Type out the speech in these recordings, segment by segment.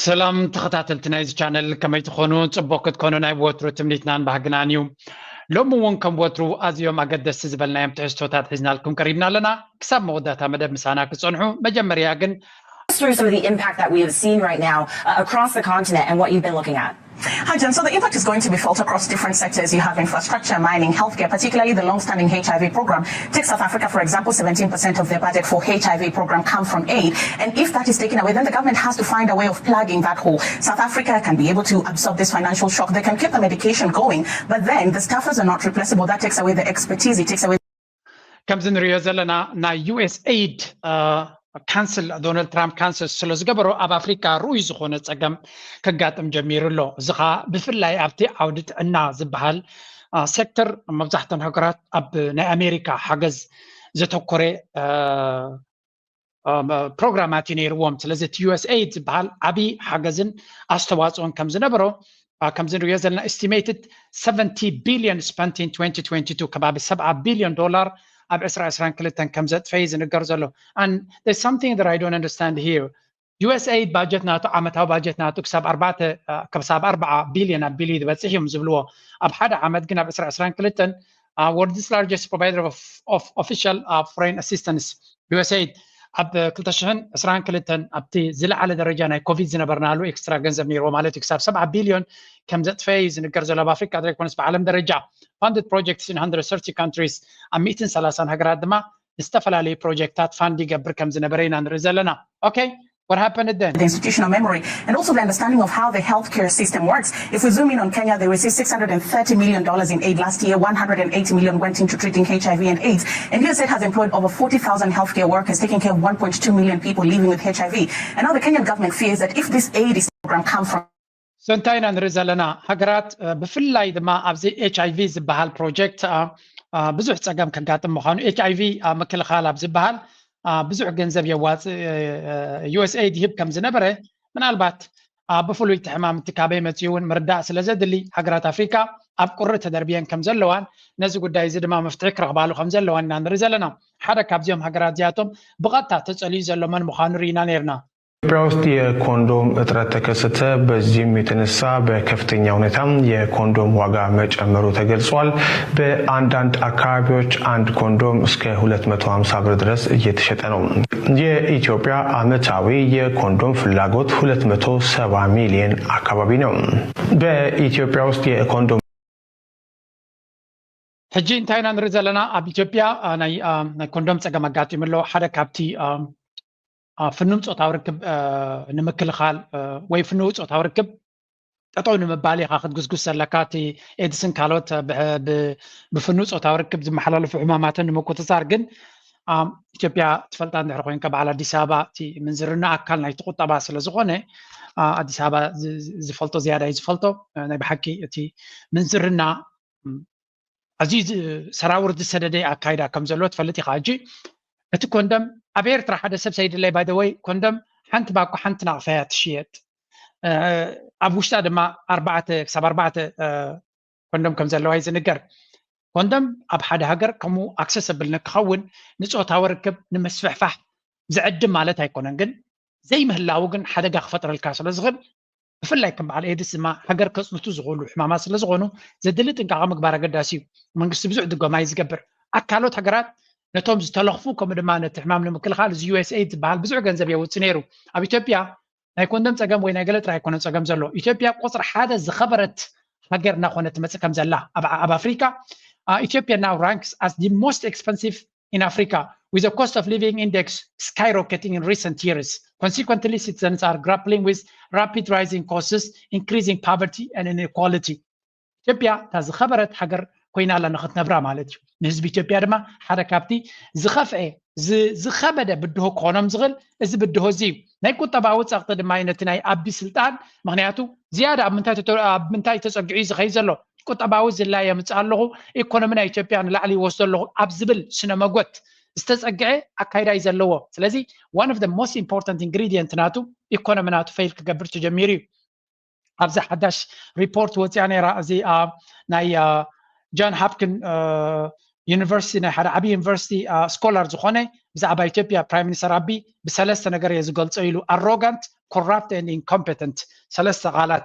ሰላም ተኸታተልቲ ናይዚ ቻነል፣ ከመይ ትኾኑ? ጽቡቕ ክትኮኑ ናይ ወትሩ ትምኒትናን ባህግናን እዩ። ሎሚ እውን ከም ወትሩ ኣዝዮም ኣገደስቲ ዝበልናዮም ትሕዝቶታት ሒዝናልኩም ቀሪብና ኣለና። ክሳብ መወዳእታ መደብ ምሳና ክትጸንሑ መጀመርያ ግን through some of the impact that we have seen right now uh, across the continent and what you've been looking at. Hi, Jen. So the impact is going to be felt across different sectors. You have infrastructure, mining, healthcare, particularly the long-standing H I V program. Take South Africa, for example, seventeen percent of their budget for H I V program come from aid. And if that is taken away, then the government has to find a way of plugging that hole. South Africa can be able to absorb this financial shock. They can keep the medication going, but then the staffers are not replaceable. That takes away the expertise. It takes away ከምዚ ንሪኦ ዘለና ናይ ዩ ኤስ ኤይድ ካንስል፣ ዶናልድ ትራምፕ ካንስል ስለ ዝገበሮ ኣብ ኣፍሪካ ርኡይ ዝኾነ ፀገም ከጋጥም ጀሚሩ ኣሎ። እዚ ኸዓ ብፍላይ ኣብቲ ዓውዲ ጥዕና ዝበሃል ሴክተር መብዛሕተን ሃገራት ኣብ ናይ ኣሜሪካ ሓገዝ ዘተኮረ ፕሮግራማት እዩ ነይርዎም። ስለዚ እቲ ዩ ኤስ ኤይድ ዝበሃል ዓብዪ ሓገዝን ኣስተዋፅኦን ከም ዝነበሮ ከምዚ ንሪኦ ዘለና estimated seventy billion spent in twenty twenty-two ከባቢ ሰብዓ ቢልዮን ዶላር ኣብ ዕስራ ዕስራን ክልተን ከም ዘጥፈ እዩ ዝንገር ዘሎ። And there's something that I don't understand here. ዩ ኤስ ኤይድ ባጀት ናቱ ዓመታዊ ባጀት ናቱ ክሳብ ኣርባዕተ ክሳብ ኣርባዓ ቢልዮን ኣብ ቢል ዝበፅሕ እዮም ዝብልዎ። ኣብ ሓደ ዓመት ግን ኣብ ዕስራ ዕስራን ክልተን world's largest provider of official foreign assistance ዩ ኤስ ኤይድ ኣብ ክልተ ሽሕን ዕስራን ክልተን ኣብቲ ዝለዓለ ደረጃ ናይ ኮቪድ ዝነበርናሉ ኤክስትራ ገንዘብ ነይርዎ ማለት እዩ። ክሳብ ሰብዓ ቢልዮን ከም ዘጥፈየ እዩ ዝንገር ዘሎ። ኣብ ኣፍሪካ ዘይኮነስ ብዓለም ደረጃ funded projects in one hundred thirty countries ኣብ ሚእትን ሰላሳን ሃገራት ድማ ዝተፈላለዩ ፕሮጀክታት ፋንድ ይገብር ከም ዝነበረ ኢና ንርኢ ዘለና። Okay, what happened then? The institutional memory and also the understanding of how the healthcare system works. If we zoom in on Kenya, they received six hundred and thirty million dollars in aid last year. One hundred and eighty million went into treating H I V and AIDS. And U S A I D has employed over forty thousand healthcare workers, taking care of one point two million people living with H I V. And now the Kenyan government fears that if this aid is program comes from So እንታይ ኢና ንርኢ ዘለና? ሃገራት ብፍላይ ድማ ኣብዚ ኤች ኣይ ቪ ዝበሃል ፕሮጀክት ብዙሕ ፀገም ከጋጥም ምዃኑ፣ ኤች ኣይ ቪ ምክልኻል ኣብ ዝበሃል ብዙሕ ገንዘብ የዋፅእ ዩ ኤስ ኤይድ ይህብ ከም ዝነበረ፣ ምናልባት ብፍሉይ እቲ ሕማም እቲ ካበይ መፅኡ እውን ምርዳእ ስለ ዘድሊ፣ ሃገራት ኣፍሪካ ኣብ ቁሪ ተደርብየን ከም ዘለዋን ነዚ ጉዳይ እዚ ድማ መፍትሒ ክረኽባሉ ከም ዘለዋን ኢና ንርኢ ዘለና። ሓደ ካብዚኦም ሃገራት እዚኣቶም ብቐጥታ ተፀልዩ ዘሎ መን ምዃኑ ርኢና ነይርና። ኢትዮጵያ ውስጥ የኮንዶም እጥረት ተከሰተ። በዚህም የተነሳ በከፍተኛ ሁኔታ የኮንዶም ዋጋ መጨመሩ ተገልጿል። በአንዳንድ አካባቢዎች አንድ ኮንዶም እስከ ሁለት መቶ ሃምሳ ብር ድረስ እየተሸጠ ነው። የኢትዮጵያ ዓመታዊ የኮንዶም ፍላጎት ሁለት መቶ ሰባ ሚሊዮን አካባቢ ነው። በኢትዮጵያ ውስጥ የኮንዶም ሕጂ እንታይ ኢና ንርኢ ዘለና? ኣብ ኢትዮጵያ ናይ ኮንዶም ፀገም ኣጋጢሙ ኣሎ። ሓደ ካብቲ ፍኑም ፆታዊ ርክብ ንምክልኻል ወይ ፍኑው ፆታዊ ርክብ ጠጠው ንምባል ኢኻ ክትጉስጉስ ዘለካ፣ እቲ ኤድስን ካልኦት ብፍኑው ፆታዊ ርክብ ዝመሓላለፉ ሕማማትን ንምቁፅፃር። ግን ኢትዮጵያ ትፈልጣ እንድሕር ኮይንካ፣ በዓል ኣዲስ ኣበባ እቲ ምንዝርና ኣካል ናይቲ ቁጠባ ስለ ዝኾነ፣ ኣዲስ ኣበባ ዝፈልጦ ዝያዳ እዩ ዝፈልጦ። ናይ ብሓቂ እቲ ምንዝርና ኣዝዩ ሰራውር ዝሰደደ ኣካይዳ ከም ዘሎ ትፈልጥ ኢኻ። ሕጂ እቲ ኮንደም ኣብ ኤርትራ ሓደ ሰብ ሰይድለይ፣ ባይ ወይ ኮንደም ሓንቲ ባኮ ሓንቲ ናቕፋ እያ ትሽየጥ። ኣብ ውሽጣ ድማ ኣርባዕተ ክሳብ ኣርባዕተ ኮንዶም ከም ዘለዋ እዩ ዝንገር። ኮንደም ኣብ ሓደ ሃገር ከምኡ ኣክሰሰብል ንክኸውን ንፆታዊ ርክብ ንምስፍሕፋሕ ዝዕድም ማለት ኣይኮነን፣ ግን ዘይምህላው ግን ሓደጋ ክፈጥረልካ ስለ ዝኽእል፣ ብፍላይ ከም በዓል ኤድስ ድማ ሃገር ከፅንቱ ዝኽእሉ ሕማማት ስለ ዝኾኑ ዘድሊ ጥንቃቐ ምግባር ኣገዳሲ እዩ። መንግስቲ ብዙሕ ድጎማ እዩ ዝገብር። ኣካሎት ሃገራት ነቶም ዝተለኽፉ ከምኡ ድማ ነቲ ሕማም ንምክልኻል እዚ ዩ ኤስ ኤይድ ዝበሃል ብዙሕ ገንዘብ የውፅእ ነይሩ። ኣብ ኢትዮጵያ ናይ ኮንደም ፀገም ወይ ናይ ገለ ጥራይ ኣይኮነን ፀገም ዘሎ። ኢትዮጵያ ቁፅሪ ሓደ ዝኸበረት ሃገር እናኾነት ትመፅእ ከም ዘላ ኣብ ኣፍሪካ። ኢትዮጵያ now ranks as the most expensive in Africa, with a cost of living index skyrocketing in recent years. Consequently, citizens are grappling with rapid rising costs, increasing poverty and inequality. ኢትዮጵያ እታ ዝኸበረት ሃገር ኮይና ኣላ ንክትነብራ ማለት እዩ። ንህዝቢ ኢትዮጵያ ድማ ሓደ ካብቲ ዝኸፍአ ዝኸበደ ብድሆ ክኾኖም ዝኽእል እዚ ብድሆ እዚ እዩ። ናይ ቁጠባዊ ጸቕጢ ድማ እዩ ነቲ ናይ ኣቢ ስልጣን፣ ምኽንያቱ ዝያዳ ኣብ ምንታይ ተጸጊዑ እዩ ዝኸይድ ዘሎ? ቁጠባዊ ዝላይ የምፅእ ኣለኹ፣ ኢኮኖሚ ናይ ኢትዮጵያ ንላዕሊ ይወስዶ ኣለኹ ኣብ ዝብል ስነ መጎት ዝተፀግዐ ኣካይዳ እዩ ዘለዎ። ስለዚ one of the most important ingredient ናቱ ኢኮኖሚ ናቱ ፌል ክገብር ተጀሚሩ እዩ። ኣብዚ ሓዳሽ ሪፖርት ወፂኣ ነይራ። እዚ ናይ ጃን ሃፕኪን ዩኒቨርሲቲ፣ ናይ ሓደ ዓብዪ ዩኒቨርሲቲ ስኮላር ዝኾነ ብዛዕባ ኢትዮጵያ ፕራይም ሚኒስተር ኣቢ ብሰለስተ ነገር እየ ዝገልጾ ኢሉ፣ ኣሮጋንት፣ ኮራፕት ኤንድ ኢንኮምፔተንት። ሰለስተ ቃላት።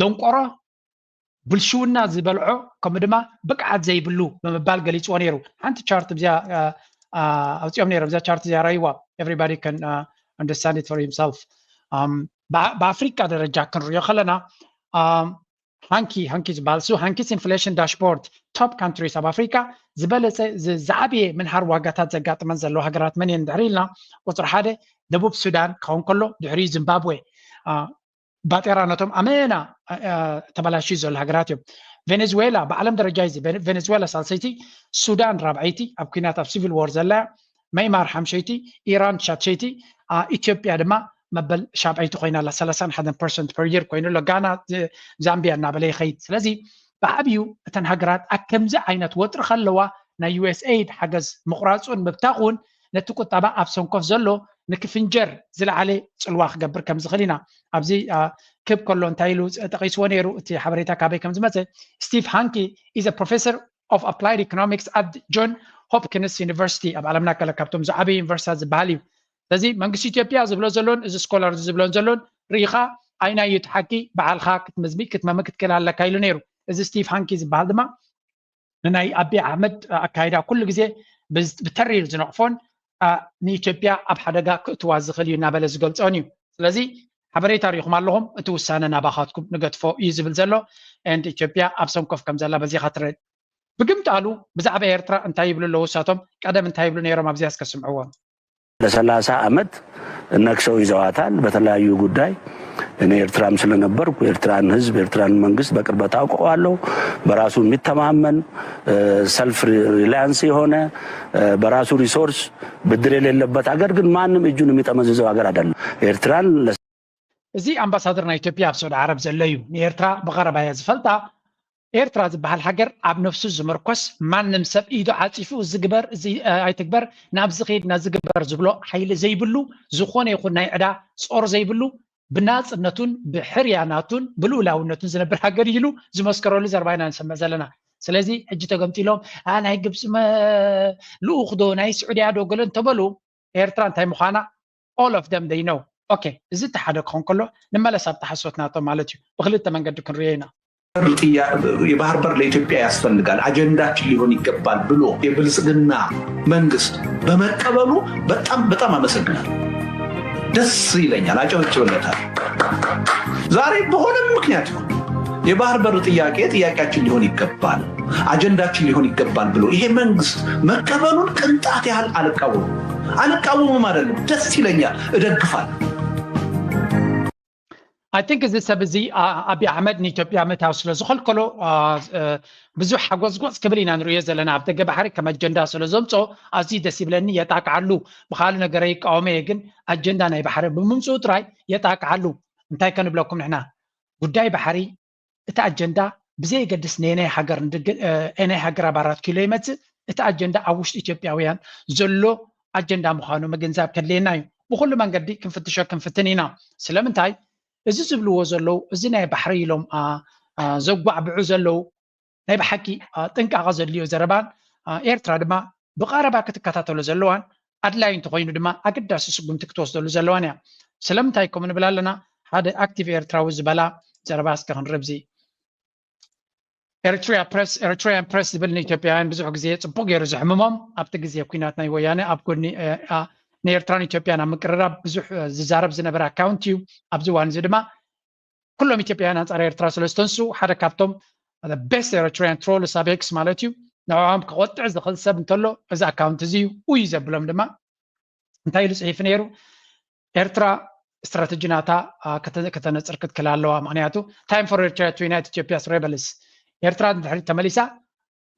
ደንቆሮ፣ ብልሽውና ዝበልዖ፣ ከምኡ ድማ ብቅዓት ዘይብሉ ብምባል ገሊፅዎ ነይሩ። ሓንቲ ቻርት ብዚኣ ኣውፅኦም ነይሮም። እዛ ቻርት እዚኣ ራይዋ፣ everybody can understand it for himself። ብኣፍሪቃ ደረጃ ክንሪኦ ከለና፣ ሃንኪ ሃንኪ ዝበሃል ሱ ሃንኪስ ኢንፍሌሽን ዳሽቦርድ፣ ቶፕ ካንትሪስ ኣብ ኣፍሪካ ዝበለፀ ዝዓበየ ምንሃር ዋጋታት ዘጋጥመን ዘለዋ ሃገራት መን እየን ድሕሪ ኢልና፣ ቁፅሪ ሓደ ደቡብ ሱዳን ክኸውን ከሎ፣ ድሕሪኡ ዚምባብዌ። ባጤራ ነቶም ኣመና ተበላሽዩ ዘሎ ሃገራት እዮም። ቬኔዙዌላ ብዓለም ደረጃ እዩ። ቬኔዙዌላ ሳልሰይቲ፣ ሱዳን ራብዐይቲ ኣብ ኩናት ኣብ ሲቪል ዎር ዘላ፣ መይማር ሓምሸይቲ፣ ኢራን ሻትሸይቲ፣ ኢትዮጵያ ድማ መበል ሻብዐይቲ ኮይና ኣላ። ሰላሳን ሓደን ፐርሰንት ፐር ይር ኮይኑ ኣሎ። ጋና፣ ዛምቢያ እናበለ ይኸይድ። ስለዚ ብዓብዩ እተን ሃገራት ኣብ ከምዚ ዓይነት ወጥሪ ከለዋ ናይ ዩኤስኤይድ ሓገዝ ምቑራፁን ምብታቑን ነቲ ቁጠባ ኣብ ሰንኮፍ ዘሎ ንክፍንጀር ዝለዓለ ፅልዋ ክገብር ከም ዝኽእል ኢና ኣብዚ ክብ ከሎ እንታይ ኢሉ ጠቂስዎ ነይሩ። እቲ ሓበሬታ ካበይ ከም ዝመፀ፣ ስቲቭ ሃንኪ is a professor of applied economics at John Hopkins University፣ ኣብ ዓለምና ከለ ካብቶም ዝዓበዩ ዩኒቨርሲታት ዝበሃል እዩ። ስለዚ መንግስቲ ኢትዮጵያ ዝብሎ ዘሎን እዚ ስኮላር ዝብሎን ዘሎን ርኢኻ ኣይናዩ እቲ ሓቂ፣ በዓልኻ ክትመዝሚ ክትመሚ ክትክእል ኣለካ ኢሉ ነይሩ። እዚ ስቲቭ ሃንኪ ዝበሃል ድማ ንናይ ኣቢ ኣሕመድ ኣካይዳ ኩሉ ግዜ ብተሪር ዝነቕፎን ንኢትዮጵያ ኣብ ሓደጋ ክእትዋ ዝኽእል እዩ እናበለ ዝገልፆን እዩ። ስለዚ ሓበሬታ ሪኢኹም ኣለኹም፣ እቲ ውሳነ ናባኻትኩም ንገድፎ እዩ ዝብል ዘሎ። And ኢትዮጵያ ኣብ ሰንኮፍ ከም ዘላ በዚኻ ትረድ። ብግምጣሉ ብዛዕባ ኤርትራ እንታይ ይብሉ ኣለዉ እሳቶም? ቀደም እንታይ ይብሉ ነይሮም? ኣብዚኣ እስከ ስምዕዎም። ለሰላሳ ዓመት ነክሰው ይዘዋታል በተለያዩ ጉዳይ። እኔ ኤርትራም ስለነበርኩ ኤርትራን ህዝብ ኤርትራን መንግስት በቅርበት አውቀዋለሁ። በራሱ የሚተማመን ሰልፍ ሪላያንስ የሆነ በራሱ ሪሶርስ ብድር የሌለበት ሀገር ግን ማንም እጁን የሚጠመዝዘው ሀገር አይደለም። ኤርትራን እዚ ኣምባሳደር ናይ ኢትዮጵያ ኣብ ሳዑዲ ዓረብ ዘሎ እዩ። ንኤርትራ ብቐረባ እየ ዝፈልጣ። ኤርትራ ዝበሃል ሃገር ኣብ ነፍሱ ዝምርኮስ፣ ማንም ሰብ ኢዱ ዓፂፉ እዚ ግበር እዚ ኣይትግበር፣ ናብዚ ኺድ ናዚ ግበር ዝብሎ ሓይሊ ዘይብሉ፣ ዝኾነ ይኹን ናይ ዕዳ ጾር ዘይብሉ፣ ብናፅነቱን ብሕርያናቱን ብልኡላውነቱን ዝነብር ሃገር ኢሉ ዝመስከረሉ ዘረባ ኢና ንሰምዕ ዘለና። ስለዚ ሕጂ ተገምጢሎም ናይ ግብፂ ልኡኽ ዶ ናይ ስዑድያ ዶ ገለ እንተበሉ፣ ኤርትራ እንታይ ምዃና all of them they know። ኦኬ፣ እዚ እቲ ሓደ ክኾን ከሎ፣ ንመለስ ኣብቲ ሓሶት ናቶም ማለት እዩ። ብክልተ መንገዲ ክንሪኦ ኢና። የባህር በር ለኢትዮጵያ ያስፈልጋል፣ አጀንዳችን ሊሆን ይገባል ብሎ የብልጽግና መንግስት በመቀበሉ በጣም በጣም አመሰግናለሁ። ደስ ይለኛል፣ አጨበጭብለታለሁ። ዛሬ በሆነ ምክንያት ይሁን የባህር በር ጥያቄ ጥያቄያችን ሊሆን ይገባል፣ አጀንዳችን ሊሆን ይገባል ብሎ ይሄ መንግስት መቀበሉን ቅንጣት ያህል አልቃወምም። አልቃወምም አይደለም፣ ደስ ይለኛል፣ እደግፋለሁ። I think እዚ ሰብ እዚ ኣቢ ኣሕመድ ንኢትዮጵያ ምእታው ስለ ዝኸልከሎ ብዙሕ ሓጎስጎስ ክብል ኢና ንሪኦ ዘለና። ኣብ ደገ ባሕሪ ከም ኣጀንዳ ስለ ዘምፅኦ ኣዝዩ ደስ ይብለኒ፣ የጣቅዓሉ። ብኻልእ ነገር ኣይቃወመ እየ፣ ግን ኣጀንዳ ናይ ባሕሪ ብምምፅኡ ጥራይ የጣቅዓሉ። እንታይ ከንብለኩም ንሕና? ጉዳይ ባሕሪ እቲ ኣጀንዳ ብዘየገድስ ናይ ናይ ሃገር ናይ ሃገር ኣብ ኣራት ኪሎ ይመፅእ። እቲ ኣጀንዳ ኣብ ውሽጢ ኢትዮጵያውያን ዘሎ ኣጀንዳ ምዃኑ ምግንዛብ ከድልየና እዩ። ብኩሉ መንገዲ ክንፍትሾ ክንፍትን ኢና። ስለምንታይ እዚ ዝብልዎ ዘለዉ እዚ ናይ ባሕሪ ኢሎም ዘጓዕብዑ ዘለዉ ናይ ብሓቂ ጥንቃቐ ዘድልዮ ዘረባን ኤርትራ ድማ ብቐረባ ክትከታተሎ ዘለዋን ኣድላይ እንተኾይኑ ድማ ኣገዳሲ ስጉምቲ ክትወስደሉ ዘለዋን እያ። ስለምንታይ ከምኡ ንብል ኣለና? ሓደ ኣክቲቭ ኤርትራዊ ዝበላ ዘረባ እስከ ክንርብዚ። ኤሪትሪያ ፕረስ፣ ኤሪትሪያን ፕረስ ዝብል ንኢትዮጵያውያን ብዙሕ ግዜ ጽቡቕ ገይሩ ዝሕምሞም፣ ኣብቲ ግዜ ኲናት ናይ ወያነ ኣብ ጎኒ ንኤርትራን ኢትዮጵያን ኣብ ምቅርራብ ብዙሕ ዝዛረብ ዝነበረ ኣካውንት እዩ። ኣብዚ እዋን እዚ ድማ ኩሎም ኢትዮጵያውያን ኣንጻር ኤርትራ ስለ ዝተንሱ ሓደ ካብቶም ቤስት ኤሪትሪያን ትሮልስ ኣብ ኤክስ ማለት እዩ። ንዕኦም ክቆጥዕ ዝኽእል ሰብ እንተሎ እዚ ኣካውንት እዚ እዩ። ኡይ ዘብሎም ድማ እንታይ ኢሉ ጽሒፉ ነይሩ? ኤርትራ ስትራተጂ ናታ ከተነፅር ክትክል ኣለዋ። ምክንያቱ time for Eritrea to unite Ethiopia's rebels፣ ኤርትራ ድሕሪት ተመሊሳ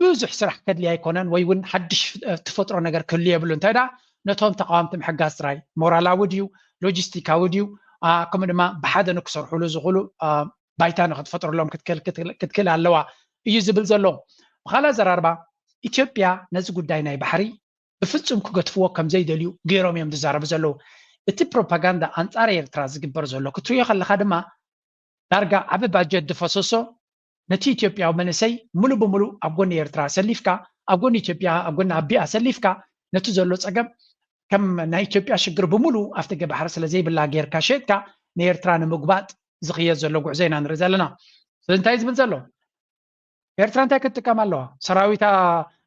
ብዙሕ ስራሕ ከድልያ ኣይኮነን፣ ወይ እውን ሓድሽ ትፈጥሮ ነገር ክህሉ የብሉ። እንታይ ደኣ ነቶም ተቃወምቲ ምሕጋዝ ጥራይ፣ ሞራላዊ ድዩ ሎጂስቲካዊ ድዩ፣ ከምኡ ድማ ብሓደ ንክሰርሕሉ ዝኽእሉ ባይታ ንክትፈጥረሎም ክትክል ኣለዋ እዩ ዝብል ዘሎ። ብካልእ ኣዘራርባ ኢትዮጵያ ነዚ ጉዳይ ናይ ባሕሪ ብፍጹም ክገድፍዎ ከም ዘይደልዩ ገይሮም እዮም ዝዛረቡ ዘለዉ። እቲ ፕሮፓጋንዳ ኣንጻር ኤርትራ ዝግበር ዘሎ ክትሪኦ ከለኻ ድማ ዳርጋ ዓቢ ባጀት ዝፈሰሶ ነቲ ኢትዮጵያዊ መንእሰይ ሙሉእ ብሙሉእ ኣብ ጎኒ ኤርትራ ኣሰሊፍካ፣ ኣብ ጎኒ ኢትዮጵያ፣ ኣብ ጎኒ ኣቢኣ ኣሰሊፍካ ነቲ ዘሎ ፀገም ከም ናይ ኢትዮጵያ ሽግር ብምሉ ኣብ ደገ ባሕሪ ስለ ዘይብላ ጌርካ ሸጥካ ንኤርትራ ንምጉባጥ ዝኽየድ ዘሎ ጉዕዞ ኢና ንርኢ ዘለና። ስለዚ እንታይ ዝብል ዘሎ? ኤርትራ እንታይ ክትጥቀም ኣለዋ? ሰራዊታ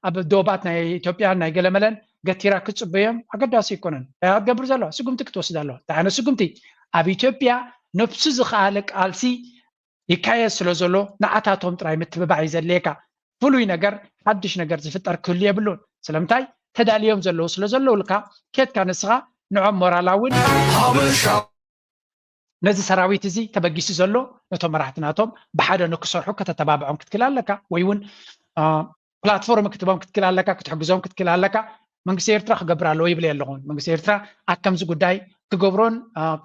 ኣብ ዶባት ናይ ኢትዮጵያ ናይ ገለመለን ገቲራ ክትፅበዮም ኣገዳሲ ኣይኮነን። እንታይ ክትገብር ዘለዋ? ስጉምቲ ክትወስድ ኣለዋ። እንታይ ዓይነት ስጉምቲ? ኣብ ኢትዮጵያ ነብሱ ዝኸኣለ ቃልሲ ይካየድ ስለ ዘሎ ንዓታቶም ጥራይ ምትብባዕ እዩ ዘድልየካ። ፍሉይ ነገር ሓድሽ ነገር ዝፍጠር ክህሉ የብሉን። ስለምንታይ? ተዳልዮም ዘለዉ ስለ ዘለውልካ ኬድካ ንስኻ ንዖም ሞራላውን ነዚ ሰራዊት እዚ ተበጊሱ ዘሎ ነቶም መራሕቲ ናቶም ብሓደ ንክሰርሑ ከተተባብዖም ክትክል ኣለካ፣ ወይ እውን ፕላትፎርም ክትቦም ክትክል ኣለካ፣ ክትሕግዞም ክትክል ኣለካ። መንግስቲ ኤርትራ ክገብር ኣለዎ ይብል ኣለኹን። መንግስቲ ኤርትራ ኣብ ከምዚ ጉዳይ ክገብሮን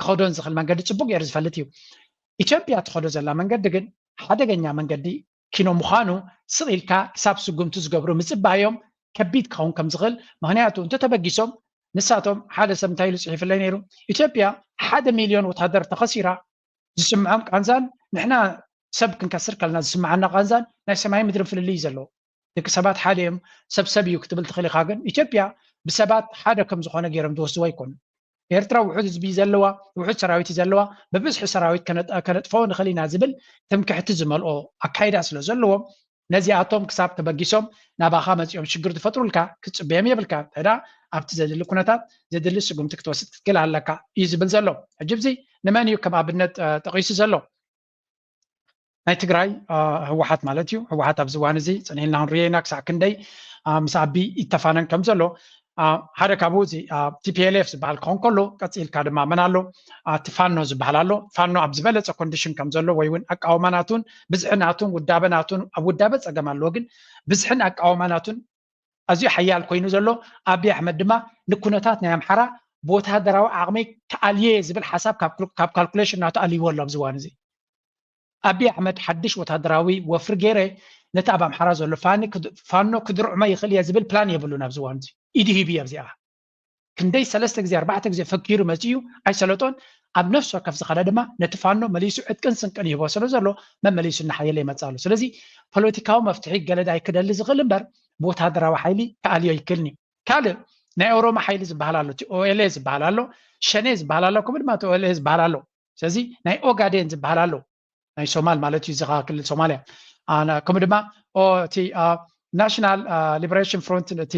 ክኸዶን ዝኽእል መንገዲ ፅቡቅ ገይሩ ዝፈልጥ እዩ። ኢትዮጵያ ትኸዶ ዘላ መንገዲ ግን ሓደገኛ መንገዲ ኪኖ ምዃኑ ስቕ ኢልካ ክሳብ ስጉምቲ ዝገብሩ ምፅባዮም ከቢድ ክኸውን ከም ዝኽእል። ምክንያቱ እንተተበጊሶም ንሳቶም ሓደ ሰብ እንታይ ኢሉ ፅሒፍለይ ነይሩ? ኢትዮጵያ ሓደ ሚልዮን ወታደር ተኸሲራ ዝስምዖም ቃንዛን ንሕና ሰብ ክንከስር ከለና ዝስምዓና ቃንዛን ናይ ሰማይ ምድርን ፍልልይ እዩ ዘለዎ። ደቂ ሰባት ሓደ እዮም፣ ሰብ ሰብ እዩ ክትብል ትኽእል ኢኻ። ግን ኢትዮጵያ ብሰባት ሓደ ከም ዝኾነ ገይሮም ዝወስድዎ ኣይኮኑን። ኤርትራ ውሑድ ህዝቢ ዘለዋ፣ ውሑድ ሰራዊት ዘለዋ፣ ብብዝሒ ሰራዊት ከነጥፍኦ ንኽእል ኢና ዝብል ትምክሕቲ ዝመልኦ ኣካይዳ ስለ ዘለዎም ነዚኣቶም ክሳብ ተበጊሶም ናባኻ መፂኦም ሽግር ዝፈጥሩልካ ክትፅበዮም የብልካ። እንተ ኣብቲ ዘድሊ ኩነታት ዘድሊ ስጉምቲ ክትወስድ ክትክል ኣለካ እዩ ዝብል ዘሎ። ሕጂ ብዚ ንመን እዩ ከም ኣብነት ጠቂሱ ዘሎ? ናይ ትግራይ ህወሓት ማለት እዩ። ህወሓት ኣብዚ እዋን እዚ ፅን ኢልና ክንሪኦ ኢና ክሳዕ ክንደይ ምስ ኣቢ ይተፋነን ከም ዘሎ። ሓደ ካብኡ እዚ ቲፒኤልኤፍ ዝበሃል ክኸውን ከሎ፣ ቀፂልካ ድማ መን ኣሎ? እቲ ፋኖ ዝበሃል ኣሎ። ፋኖ ኣብ ዝበለፀ ኮንዲሽን ከም ዘሎ ወይ እውን ኣቃውማ ናቱን ብዝሒ ናቱን ውዳበ ናቱን ኣብ ውዳበ ፀገም ኣለዎ፣ ግን ብዝሕን ኣቃውማ ናቱን ኣዝዩ ሓያል ኮይኑ ዘሎ ኣቢ ኣሕመድ ድማ ንኩነታት ናይ ኣምሓራ ብወታደራዊ ዓቕሚ ክኣልዮ እየ ዝብል ሓሳብ ካብ ካልኩሌሽን ናቱ ኣልይዎ ኣሎ ኣብዚ እዋን እዚ። ኣቢ ኣሕመድ ሓድሽ ወታደራዊ ወፍሪ ገይረ ነቲ ኣብ ኣምሓራ ዘሎ ፋኖ ክድርዕሞ ይኽእል እየ ዝብል ፕላን የብሉን ኣብዚ እዋን እዚ። ኢዱ ሂቡ እዩ ኣብዚኣ። ክንደይ ሰለስተ ግዜ ኣርባዕተ ግዜ ፈኪሩ መፂኡ ኣይሰለጦን። ኣብ ነፍሲ ወከፍ ዝኸደ ድማ ነቲ ፋኖ መሊሱ ዕጥቅን ስንቅን ይህቦ ስለ ዘሎ መመሊሱ እናሓየለ ይመፅእ ኣሎ። ስለዚ ፖለቲካዊ መፍትሒ ገለዳይ ክደሊ ዝኽእል እምበር ብወታደራዊ ሓይሊ ክኣልዮ ይክእልኒ። ካልእ ናይ ኦሮሞ ሓይሊ ዝበሃል ኣሎ፣ እቲ ኦኤልኤ ዝበሃል ኣሎ፣ ሸኔ ዝበሃል ኣሎ፣ ከምኡ ድማ እቲ ኦኤልኤ ዝበሃል ኣሎ። ስለዚ ናይ ኦጋዴን ዝበሃል ኣሎ፣ ናይ ሶማል ማለት እዩ፣ እዚ ከዓ ክልል ሶማልያ። ከምኡ ድማ እቲ ናሽናል ሊበሬሽን ፍሮንት፣ እቲ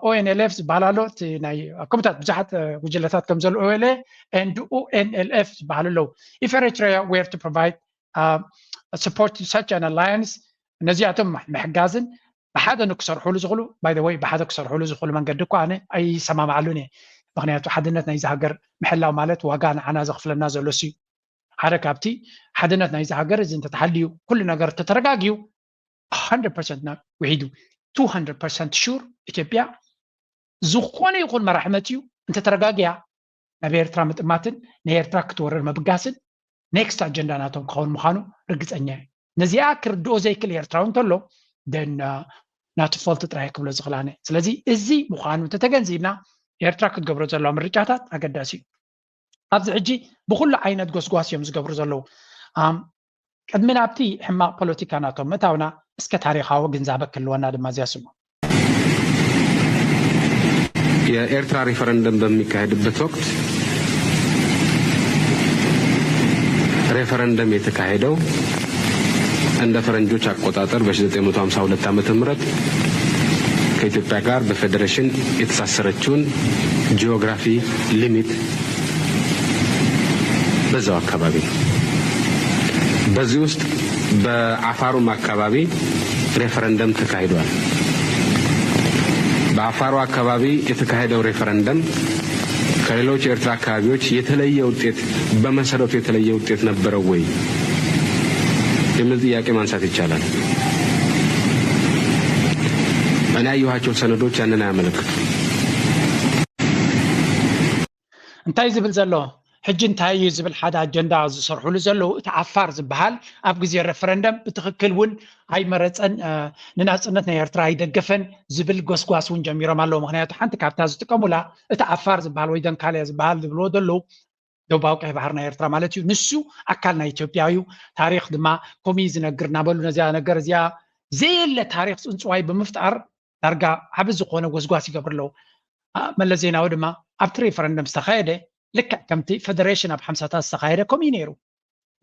ኦኤንኤልኤፍ ዝበሃል ኣሎ፣ እቲ ናይ ከምኡታት ብዙሓት ጉጅለታት ከም ዘሎ ኦኤልኤ ኤንድ ኦኤንኤልኤፍ ዝበሃሉ ኣለዉ። If Eritrea were to provide support to such an alliance፣ ነዚኣቶም ምሕጋዝን ብሓደ ንክሰርሕሉ ዝኽእሉ፣ by the way፣ ብሓደ ክሰርሕሉ ዝኽእሉ መንገዲ እኳ ኣነ ኣይሰማማዓሉን እየ። ምክንያቱ ሓድነት ናይዚ ሃገር ምሕላው ማለት ዋጋ ንዓና ዘኽፍለና ዘሎ ሲ ሓደ ካብቲ ሓድነት ናይዚ ሃገር እዚ እንተተሓልዩ፣ ኩሉ ነገር እንተተረጋግዩ፣ one hundred percent ና ውሒዱ፣ two hundred percent sure ኢትዮጵያ ዝኾነ ይኹን መራሒ መፅዩ እንተተረጋግያ ናብ ኤርትራ ምጥማትን ናይ ኤርትራ ክትወረር ምብጋስን ኔክስት ኣጀንዳ ናቶም ክኸውን ምዃኑ ርግፀኛ እየ። ነዚኣ ክርድኦ ዘይክእል ኤርትራዊ እንተሎ ደን ናቱ ፎልት ጥራይ ክብሎ ዝኽእል ኣነ። ስለዚ እዚ ምዃኑ እንተተገንዚብና ኤርትራ ክትገብሮ ዘለዋ ምርጫታት ኣገዳሲ እዩ። ኣብዚ ሕጂ ብኩሉ ዓይነት ጎስጓስ እዮም ዝገብሩ ዘለዉ። ቅድሚ ናብቲ ሕማቕ ፖለቲካ ናቶም ምእታውና እስከ ታሪኻዊ ግንዛበ ክህልወና ድማ እዚያ ስሙ። የኤርትራ ሪፈረንደም በሚካሄድበት ወቅት ሬፈረንደም የተካሄደው እንደ ፈረንጆች አቆጣጠር በ1952 ዓመተ ምህረት ከኢትዮጵያ ጋር በፌዴሬሽን የተሳሰረችውን ጂኦግራፊ ሊሚት በዛው አካባቢ ነው። በዚህ ውስጥ በአፋሩም አካባቢ ሬፈረንደም ተካሂዷል። በአፋሩ አካባቢ የተካሄደው ሬፈረንደም ከሌሎች የኤርትራ አካባቢዎች የተለየ ውጤት፣ በመሰረቱ የተለየ ውጤት ነበረው ወይ የሚል ጥያቄ ማንሳት ይቻላል። እኔ ያየኋቸው ሰነዶች ያንን አያመለክቱም። እንታይ ዝብል ዘሎ ሕጂ እንታይ እዩ ዝብል ሓደ ኣጀንዳ ዝሰርሕሉ ዘለዉ። እቲ ዓፋር ዝበሃል ኣብ ግዜ ሬፈረንደም ብትኽክል እውን ኣይመረፀን፣ ንናፅነት ናይ ኤርትራ ኣይደገፈን ዝብል ጎስጓስ እውን ጀሚሮም ኣለዉ። ምክንያቱ ሓንቲ ካብታ ዝጥቀሙላ እቲ ዓፋር ዝበሃል ወይ ደንካልያ ዝበሃል ዝብልዎ ዘለዉ ደቡባዊ ቀይ ባሕሪ ናይ ኤርትራ ማለት እዩ። ንሱ ኣካል ናይ ኢትዮጵያ እዩ፣ ታሪኽ ድማ ከምኡ እዩ ዝነግር እናበሉ ነዚኣ ነገር እዚኣ ዘየለ ታሪኽ ፅንፅዋይ ብምፍጣር ዳርጋ ዓቢ ዝኾነ ጎስጓስ ይገብሩ ኣለዉ። መለስ ዜናዊ ድማ ኣብቲ ሬፈረንደም ዝተኻየደ ልክዕ ከምቲ ፈደሬሽን ኣብ ሓምሳታት ዝተኻየደ ከምኡ እዩ ነይሩ።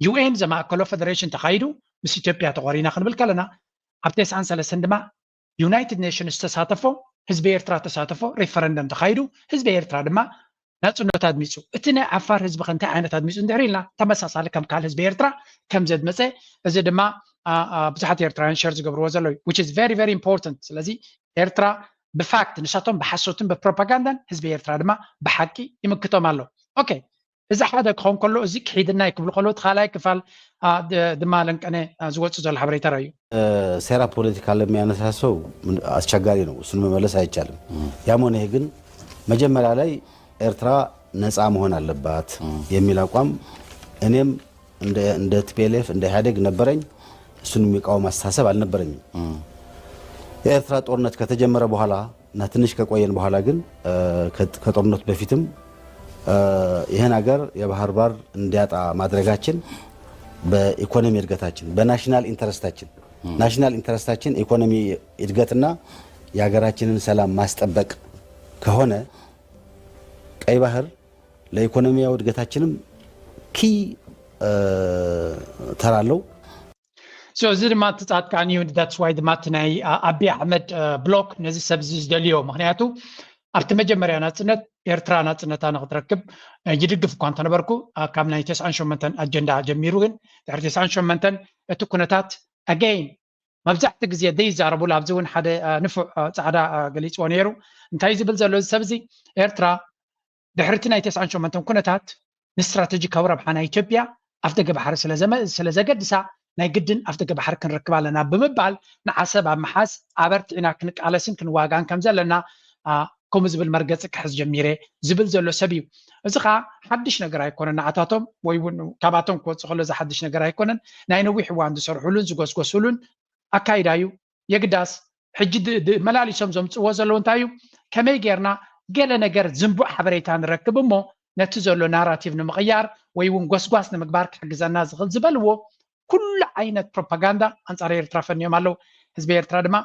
ዩ ኤን ዘማእከሎ ፈደሬሽን ተኻይዱ ምስ ኢትዮጵያ ተቖሪና ክንብል ከለና ኣብ ተስዓን ሰለስተን ድማ ዩናይትድ ኔሽንስ ዝተሳተፎ ህዝቢ ኤርትራ ተሳተፎ ሬፈረንደም ተኻይዱ ህዝቢ ኤርትራ ድማ ናጽነቱ ኣድሚጹ። እቲ ናይ ዓፋር ህዝቢ ከ እንታይ ዓይነት ኣድሚጹ እንድሕር ኢልና ተመሳሳሊ ከም ካልእ ህዝቢ ኤርትራ ከም ዘድመጸ እዚ ድማ ብዙሓት ኤርትራውያን ሸር ዝገብርዎ ዘለዉ which is very very important። ስለዚ ኤርትራ ብፋክት ንሳቶም ብሓሶትን ብፕሮፓጋንዳን ህዝቢ ኤርትራ ድማ ብሓቂ ይምክቶም ኣሎ። ኦኬ እዚ ሓደ ክኸውን ከሎ እዚ ክሒድና ክብሉ ከሎ እቲ ካልኣይ ክፋል ድማ ለንቀነ ዝወፁ ዘሎ ሓበሬታ እዩ። ሴራ ፖለቲካ ለሚያነሳ ሰው አስቸጋሪ ነው። እሱን መመለስ አይቻልም። ያም ሆነ ግን መጀመሪያ ላይ ኤርትራ ነፃ መሆን አለባት የሚል አቋም እኔም እንደ ቲፒኤልኤፍ እንደ ኢህአዴግ ነበረኝ። እሱን የሚቃወም አስተሳሰብ አልነበረኝም። የኤርትራ ጦርነት ከተጀመረ በኋላ እና ትንሽ ከቆየን በኋላ ግን ከጦርነቱ በፊትም ይህን ሀገር የባህር በር እንዲያጣ ማድረጋችን በኢኮኖሚ እድገታችን በናሽናል ኢንተረስታችን ናሽናል ኢንተረስታችን ኢኮኖሚ እድገትና የሀገራችንን ሰላም ማስጠበቅ ከሆነ ቀይ ባህር ለኢኮኖሚያዊ እድገታችንም ኪ ተራ ኣለዉ። እዚ ድማ እቲ ፃድቃን እዩ። ዳትስ ዋይ ድማ እቲ ናይ ኣቢ ኣሕመድ ብሎክ ነዚ ሰብ እዚ ዝደልዮ። ምክንያቱ ኣብቲ መጀመርያ ናፅነት ኤርትራ ናፅነታ ንክትረክብ ይድግፍ እኳ እንተነበርኩ ካብ ናይ ተስዓን ሸመንተን ኣጀንዳ ጀሚሩ ግን ድሕሪ ተስዓን ሸመንተን እቲ ኩነታት ኣገይን መብዛሕቲ ግዜ ዘይዛረቡሉ ኣብዚ እውን ሓደ ንፉዕ ፃዕዳ ገሊፅዎ ነይሩ። እንታይ ዝብል ዘሎ እዚ ሰብ እዚ ኤርትራ ድሕርቲ ናይ ተስዓን ሸመንተን ኩነታት ንስትራተጂካዊ ረብሓ ናይ ኢትዮጵያ ኣፍደገ ባሕሪ ስለ ዘገድሳ ናይ ግድን ኣፍደገ ባሕሪ ክንረክብ ኣለና ብምባል ንዓሰብ ኣብ ምሓዝ ኣበርቲዕና ክንቃለስን ክንዋጋን ከም ዘለና ከምኡ ዝብል መርገፂ ክሕዝ ጀሚረ ዝብል ዘሎ ሰብ እዩ። እዚ ከዓ ሓድሽ ነገር ኣይኮነን ንዓታቶም ወይ እውን ካባቶም ክወፅእ ከሎ እዚ ሓድሽ ነገር ኣይኮነን። ናይ ነዊሕ እዋን ዝሰርሑሉን ዝጎስጎስሉን ኣካይዳ እዩ። የግዳስ ሕጂ መላሊሶም ዘምፅዎ ዘለዉ እንታይ እዩ? ከመይ ጌርና ገለ ነገር ዝንቡዕ ሓበሬታ ንረክብ እሞ ነቲ ዘሎ ናራቲቭ ንምቕያር ወይ እውን ጎስጓስ ንምግባር ክሕግዘና ዝኽእል ዝበልዎ ኩሉ ዓይነት ፕሮፓጋንዳ ኣንፃር ኤርትራ ፈንዮም ኣለዉ። ህዝቢ ኤርትራ ድማ